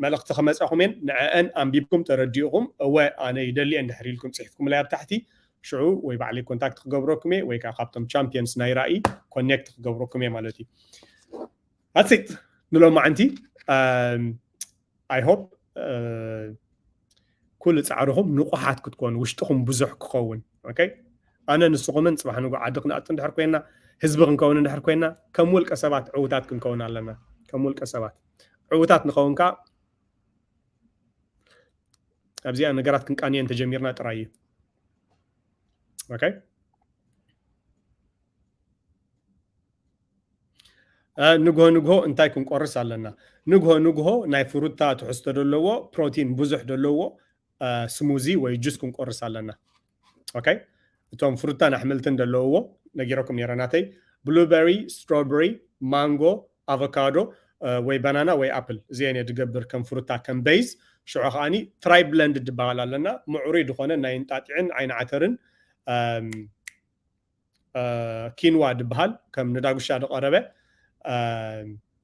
መልእኽቲ ከመፃኹም እየን። ንዐአን ኣንቢብኩም ተረዲእኹም እወ ኣነ ይደሊ እየ እንድሕር ኢልኩም ፅሒፍኩምለይ ኣብ ታሕቲ ሽዑ ወይ ባዕለይ ኮንታክት ክገብረኩም እየ ወይ ከዓ ካብቶም ቻምፒየንስ ናይ ራእይ ኮኔክት ክገብረኩም እየ ማለት እዩ። ኣትሲጥ ንሎማዓንቲ። I hope ኩሉ ፃዕርኹም ንቑሓት ክትኮኑ ውሽጥኹም ብዙሕ ክኸውን። ኦኬ፣ ኣነ ንስኹምን ፅባሕ ንጉ ዓዲ ክንኣቱ እንድሕር ኮይና ህዝቢ ክንከውን እንድሕር ኮይና ከም ውልቀ ሰባት ዕውታት ክንከውን ኣለና። ከም ውልቀ ሰባት ዕውታት ንኸውን ከዓ ኣብዚኣ ነገራት ክንቃንየን ተጀሚርና ጥራይ እዩ። ኦኬ፣ ንግሆ ንግሆ እንታይ ክንቆርስ ኣለና? ንግሆ ንግሆ ናይ ፍሩታ ትሕዝቶ ዘለዎ ፕሮቲን ብዙሕ ዘለዎ ስሙዚ ወይ ጁስ ክንቆርስ ኣለና። ኦኬ፣ እቶም ፍሩታን ኣሕምልትን ዘለውዎ ነጊረኩም ነይረ ናተይ ብሉበሪ፣ ስትሮበሪ፣ ማንጎ፣ ኣቮካዶ ወይ ባናና ወይ ኣፕል እዚአን እየ ዝገብር ከም ፍሩታ ከም ቤዝ። ሽዑ ከዓኒ ትራይ ብለንድ ዝበሃል ኣለና ምዕሩይ ዝኾነ ናይ እንጣጢዕን ዓይኒ ዓተርን ኪንዋ ዝበሃል ከም ንዳጉሻ ዝቐረበ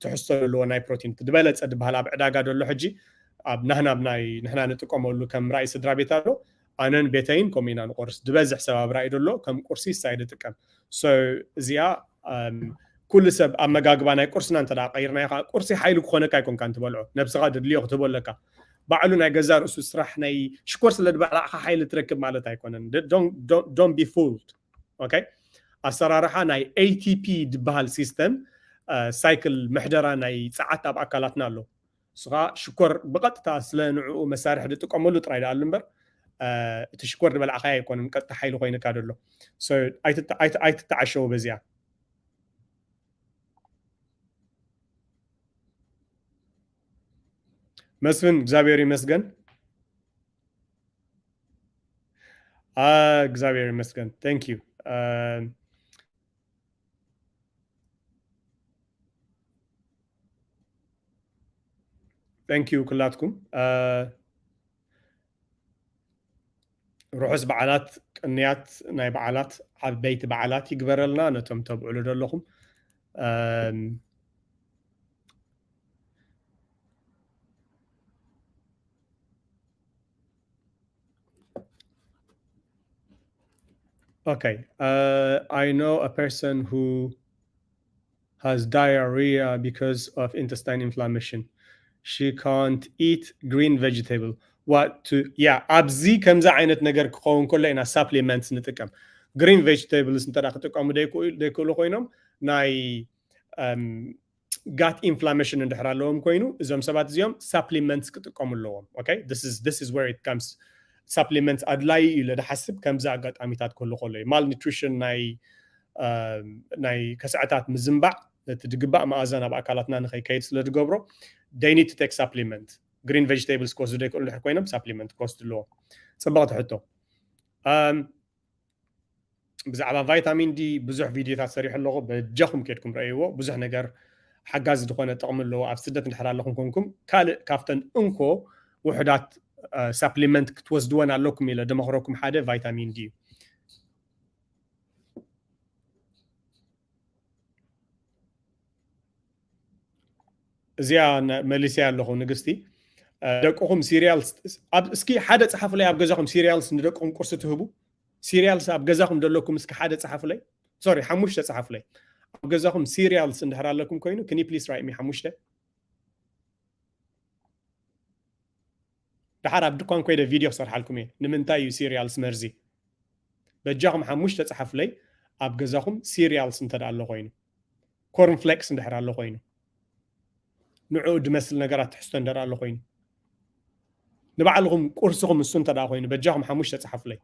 ትሕዝቶ ዘለዎ ናይ ፕሮቲን ዝበለፀ ዝበሃል ኣብ ዕዳጋ ዘሎ ሕጂ ኣብ ናህና ናይ ንሕና ንጥቀመሉ ከም ራእይ ስድራ ቤት ኣሎ። ኣነን ቤተይን ከምኡ ኢና ንቆርስ ዝበዝሕ ሰብ ኣብ ራእይ ዘሎ ከም ቁርሲ ሳይ ዝጥቀም። እዚኣ ኩሉ ሰብ ኣመጋግባ ናይ ቁርስና እንተ ቀይርና ኢኻ ቁርሲ ሓይሊ ክኾነካ ኣይኮንካ እንትበልዖ ነብስኻ ድድልዮ ክትህቦ ኣለካ። ባዕሉ ናይ ገዛ ርእሱ ስራሕ ናይ ሽኮር ስለ ዝበላዕካ ሓይሊ ትረክብ ማለት ኣይኮነን። Don't be fooled። ኦኬ፣ ኣሰራርሓ ናይ ኤ ቲ ፒ ዝበሃል ሲስተም ሳይክል ምሕደራ ናይ ፀዓት ኣብ ኣካላትና ኣሎ። ንስኻ ሽኮር ብቐጥታ ስለ ንዕኡ መሳርሒ ዝጥቀመሉ ጥራይ ደኣሉ እምበር እቲ ሽኮር ዝበላዕካዮ ኣይኮነን ቀጥታ ሓይሊ ኮይንካ ዘሎ። ኣይትተዓሸው በዚኣ። መስፍን እግዚኣብሔር ይመስገን። እግዚኣብሔር ይመስገን። Thank you። Thank you ኩላትኩም። ርሑስ በዓላት፣ ቅንያት ናይ በዓላት፣ ዓበይቲ በዓላት ይግበረልና ነቶም ተብዕሉ ዘለኹም። Okay, uh, I know a person who has diarrhea because of intestine inflammation. She can't eat green vegetable. What to? Yeah, ኣብዚ ከምዚ ዓይነት ነገር ክኸውን ከሎ ኢና ሳፕሊመንትስ ንጥቀም። ግሪን ቬጅቴብልስ እንተ ክጥቀሙ ዘይክእሉ ኮይኖም ናይ ጋት ኢንፍላሜሽን እንድሕር ኣለዎም ኮይኑ እዞም ሰባት እዚኦም ሳፕሊመንትስ ክጥቀሙ ኣለዎም። ሳፕሊመንትስ ኣድላይ እዩ ኢለ ዝሓስብ ከምዚ ኣጋጣሚታት ክህሉ ከሎ እዩ። ማልኒትሪሽን ናይ ናይ ከስዐታት ምዝንባዕ ነቲ ድግባእ መኣዛ ናብ ኣካላትና ንኸይከይድ ስለ ዝገብሮ they need to take supplement። ግሪን ቬጅቴብልስ ክወስዱ ዘይክእሉ ድሕር ኮይኖም ሳፕሊመንት ክወስዱ ኣለዎም። ፅብቕቲ ሕቶ። ብዛዕባ ቫይታሚን ዲ ብዙሕ ቪድዮታት ሰሪሑ ኣለኹ። በጃኹም ኬድኩም ረእይዎ። ብዙሕ ነገር ሓጋዚ ዝኾነ ጥቕሚ ኣለዎ። ኣብ ስደት እንድሕር ኣለኹም ኮንኩም ካልእ ካብተን እንኮ ውሑዳት ሳፕሊመንት ክትወስድወን ኣለኩም ኢለ ደመኽረኩም ሓደ ቫይታሚን ዲ እዩ። እዚኣ መሊሰያ ኣለኹ ንግስቲ። ደቅኹም ሲሪያልስ እስኪ ሓደ ጸሓፉለይ፣ ኣብ ገዛኹም ሲሪያልስ ንደቅኹም ቁርሲ ትህቡ? ሲሪያልስ ኣብ ገዛኹም ደለኩም እስኪ ሓደ ጸሓፉለይ። ሶሪ፣ ሓሙሽተ ጸሓፉለይ። ኣብ ገዛኹም ሲሪያልስ እንድሕር ኣለኩም ኮይኑ፣ can you please write me ሓሙሽተ? ደሓር ኣብ ድኳን ኮይደ ቪድዮ ክሰርሓልኩም እየ። ንምንታይ እዩ ሲሪያልስ መርዚ? በጃኹም ሓሙሽተ ጸሓፉለይ፣ ኣብ ገዛኹም ሲሪያልስ እንተ ደኣ ኣሎ ኮይኑ፣ ኮርንፍሌክስ እንድሕር ኣሎ ኮይኑ፣ ንዕኡ ድመስል ነገራት ትሕዝቶ እንተ ደኣ ኣሎ ኮይኑ፣ ንባዕልኹም ቁርስኹም እሱ እንተ ደኣ ኮይኑ፣ በጃኹም ሓሙሽተ ጸሓፉለይ።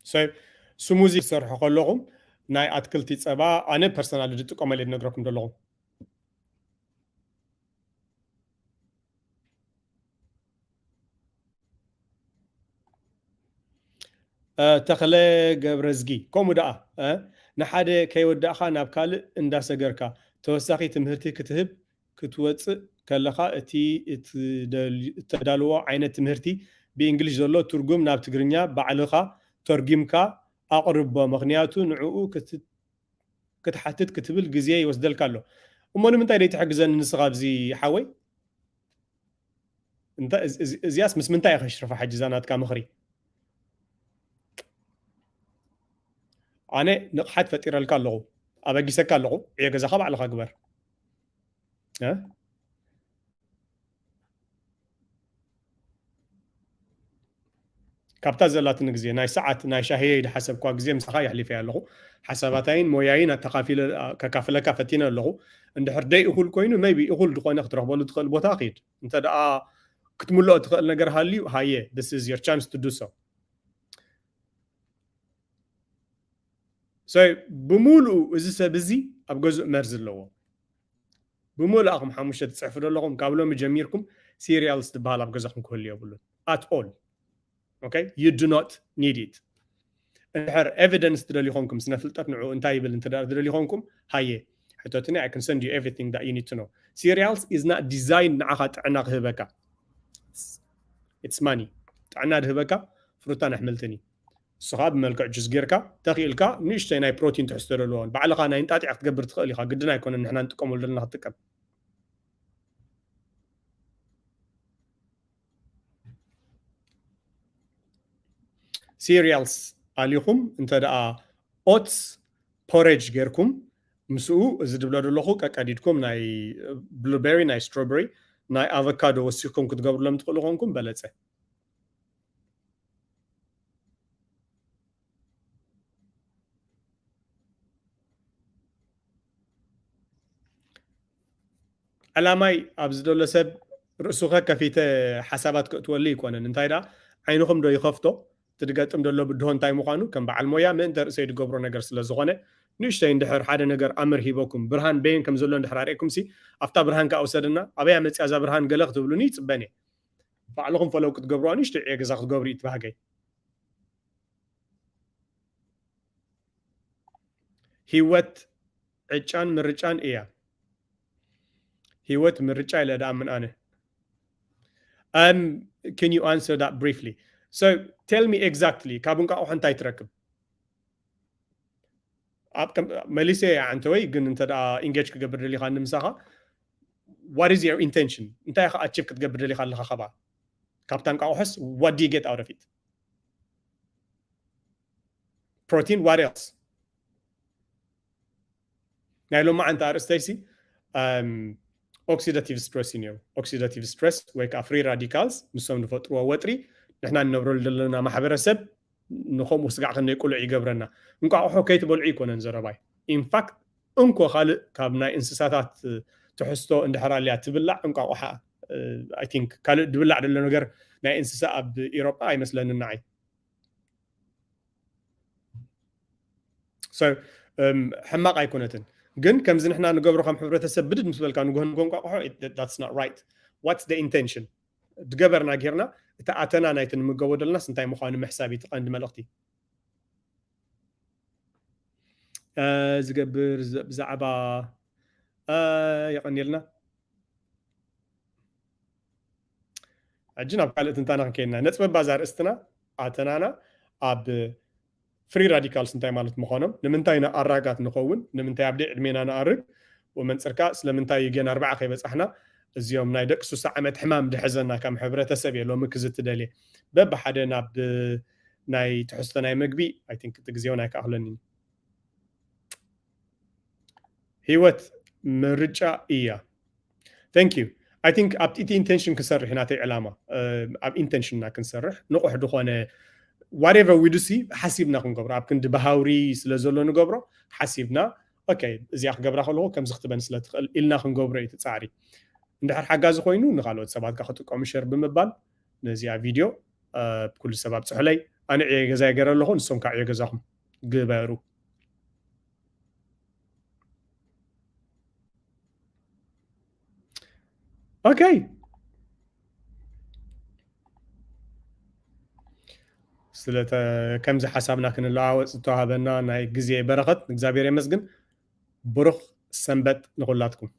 So ስሙዚ ክሰርሑ ከለኹም ናይ ኣትክልቲ ጸባ ኣነ ፐርሰናል ዝጥቀመሉ እየ ዝነግረኩም ዘለኹ። ተኽለ ገብረዝጊ ከምኡ ደኣ ንሓደ ከይወዳእኻ ናብ ካልእ እንዳሰገርካ ተወሳኺ ትምህርቲ ክትህብ ክትወጽእ ከለኻ እቲ እተዳልዎ ዓይነት ትምህርቲ ብእንግሊሽ ዘሎ ትርጉም ናብ ትግርኛ ባዕልኻ ተርጒምካ ኣቕርቦ፣ ምኽንያቱ ንዕኡ ክትሓትት ክትብል ግዜ ይወስደልካ ኣሎ። እሞ ንምንታይ ደይትሕግዘኒ ንስኻ ኣብዚ ሓወይ? እዚኣስ ምስ ምንታይ ኢኻ ሽርፋ ሕጂ እዛ ናትካ ምኽሪ? ኣነ ንቕሓት ፈጢረልካ ኣለኹ፣ ኣበጊሰካ ኣለኹ፣ ዕዮ ገዛኻ ባዕልኻ ግበር። ካብታ ዘላትኒ ግዜ ናይ ሰዓት ናይ ሻሂየይ ዝሓሰብኳ ግዜ ምሳኻ የሕሊፈያ ኣለኹ። ሓሳባታይን ሞያይን ከካፍለካ ፈቲነ ኣለኹ። እንድሕር ደይ እኹል ኮይኑ maybe እኹል ዝኾነ ክትረኽበሉ ትኽእል ቦታ ኺድ። እንተ ደኣ ክትምልኦ ትኽእል ነገር ሃልዩ ሃየ፣ this is your chance to do so። So ብምሉኡ እዚ ሰብ እዚ ኣብ ገዝኡ መርዚ ኣለዎ። ብምሉኣኹም ሓሙሽተ ትጽሕፉ ዘለኹም ካብ ሎሚ ጀሚርኩም ሲሪያልስ ዝበሃል ኣብ ገዛኹም ክህሉ የብሉን at all። Okay? You do not need it። እንድሕር ኤቪደንስ ትደልዩ ኾንኩም ስነ ፍልጠት ንዑ እንታይ ይብል እንተ ትደልዩ ኾንኩም ሃየ ሕቶትኒ I can send you everything that you need to know። Cereals is not designed ንዓኻ ጥዕና ክህበካ። It's money። ጥዕና ድህበካ ፍሩታን ኣሕምልትን እዩ። ንስኻ ብመልክዕ ጁስ ጌርካ ተኽኢልካ ንእሽተይ ናይ ፕሮቲን ትሕዝቶ ዘለዎን ባዕልኻ ናይ እንጣጢዕ ክትገብር ትኽእል ኢኻ። ግድን ኣይኮነን ንሕና ንጥቀመሉ ዘለና ክትጥቀም። ሲሪያልስ ኣሊኹም እንተ ደኣ ኦትስ ፖሬጅ ጌርኩም ምስኡ እዚ ድብሎ ዘለኹ ቀቀዲድኩም ናይ ብሉቤሪ ናይ ስትሮበሪ ናይ ኣቨካዶ ወሲኽኩም ክትገብሩሎም ትኽእሉ ኮንኩም በለጸ። ዕላማይ ኣብዚ ዘሎ ሰብ ርእሱኸ ከፊተ ሓሳባት ከእትወሉ ይኮነን እንታይ ደኣ ዓይንኹም ዶ ይኸፍቶ ትድገጥም ደሎ ብድሆ እንታይ ምዃኑ ከም በዓል ሞያ ምእንተ ርእሰይ ድገብሮ ነገር ስለ ዝኾነ ንእሽተይ እንድሕር ሓደ ነገር ኣምር ሂበኩም ብርሃን በየን ከም ዘሎ እንድሕር ኣርእኩምሲ ኣብታ ብርሃን ከኣ ውሰድና ኣበያ መፅያ እዛ ብርሃን ገለ ክትብሉኒ ይፅበን እየ ባዕልኹም ፈለው ክትገብሩዋ ንእሽተይ ዕየ ገዛ ክትገብሩ እዩ ትባህገይ ህይወት ዕጫን ምርጫን እያ። ህይወት ምርጫ ኢለ ደኣምን ኣነ። Um, can you answer that briefly? So tell me exactly ካብ እንቃቑሖ እንታይ ትረክብ? መሊሰ ኣንተ ወይ ግን እንተ ደኣ ኢንጌጅ ክገብር ደሊኻ ንምሳኻ what is your intention? እንታይ ኢኻ ኣቺቭ ክትገብር ደሊኻ ኣለኻ ካብኣ? ካብታ እንቃቑሖስ what do you get out of it? ፕሮቲን what else ናይ ሎማዓንቲ ኣርእስተይሲ ኦክሲዳቲቭ ስትረስ እዩ ነይሩ። ኦክሲዳቲቭ ስትረስ ወይ ከዓ ፍሪ ራዲካልስ ንሶም ዝፈጥርዎ ወጥሪ ንሕና ንነብረሉ ዘለና ማሕበረሰብ ንከምኡ ስጋዕ ክንደይ ቁልዕ ይገብረና። እንቋቑሖ ከይትበልዑ ይኮነን ዘረባይ። ኢንፋክት እንኮ ካልእ ካብ ናይ እንስሳታት ትሕዝቶ እንድሕር ኣልያ ትብላዕ እንቋቑሓ። I think ካልእ ድብላዕ ደሎ ነገር ናይ እንስሳ ኣብ ኢሮጳ ኣይመስለንን ንዓይ። ሕማቕ ኣይኮነትን ግን ከምዚ ንሕና ንገብሮ ከም ሕብረተሰብ ብድድ ምስ በልካ ንግሆ ንግሆ እንቋቑሖ that's not right. What's the intention? ድገበርና ጌርና እቲ ኣተና ናይቲ ንምገቦ ደለናስ እንታይ ምዃኑ ምሕሳብ እዩ እቲ ቀንዲ መልእኽቲ። ዝገብር ብዛዕባ የቐንየልና። ሕጂ ናብ ካልእ ትንታነ ክንከይድና ነጥበባ እዛ ርእስትና ኣተናና ኣብ free radicals እንታይ ማለት ምዃኖም፣ ንምንታይ ኢና ኣራጋት ንኸውን፣ ንምንታይ ኣብ ደይ ዕድሜና ንኣርግ፣ ወመንፅርካ ስለምንታይ ጌና ኣርባዓ ከይበፃሕና እዚኦም ናይ ደቂ ሱሳ ዓመት ሕማም ድሕዘና ከም ሕብረተሰብ እየ ሎሚ ክዝቲ ደልየ። በብሓደ ናብ ናይ ትሕዝቶ ናይ መግቢ I think እቲ ግዜ እውን ኣይከኣኽለኒ። ህይወት ምርጫ እያ። Thank you. I think ኣብቲ እቲ intention ክንሰርሕ እዩ ናተይ ዕላማ። ኣብ intention ና ክንሰርሕ ንቑሕ ዝኾነ whatever we do ሲ ሓሲብና ክንገብሮ፣ ኣብ ክንዲ ብሃውሪ ስለ ዘሎ ንገብሮ ሓሲብና okay እዚኣ ክገብራ ከለኹ ከምዚ ክትበን ስለ ትኽእል ኢልና ክንገብሮ እዩ እቲ ጻዕሪ። እንድሕር ሓጋዚ ኮይኑ ንኻልኦት ሰባት ካ ክጥቀሙ share ብምባል ነዚኣ ቪድዮ ኩሉ ሰብ ኣብፅሑለይ። ኣነ ዕዮ ገዛ ይገረ ኣለኹ፣ ንሶም ከዓ ዕዮ ገዛኹም ግበሩ። Okay ስለተ ከምዚ ሓሳብና ክንለዋወጥ ዝተዋሃበና ናይ ግዜ በረኸት እግዚኣብሔር የመስግን። ብሩኽ ሰንበት ንኹላትኩም።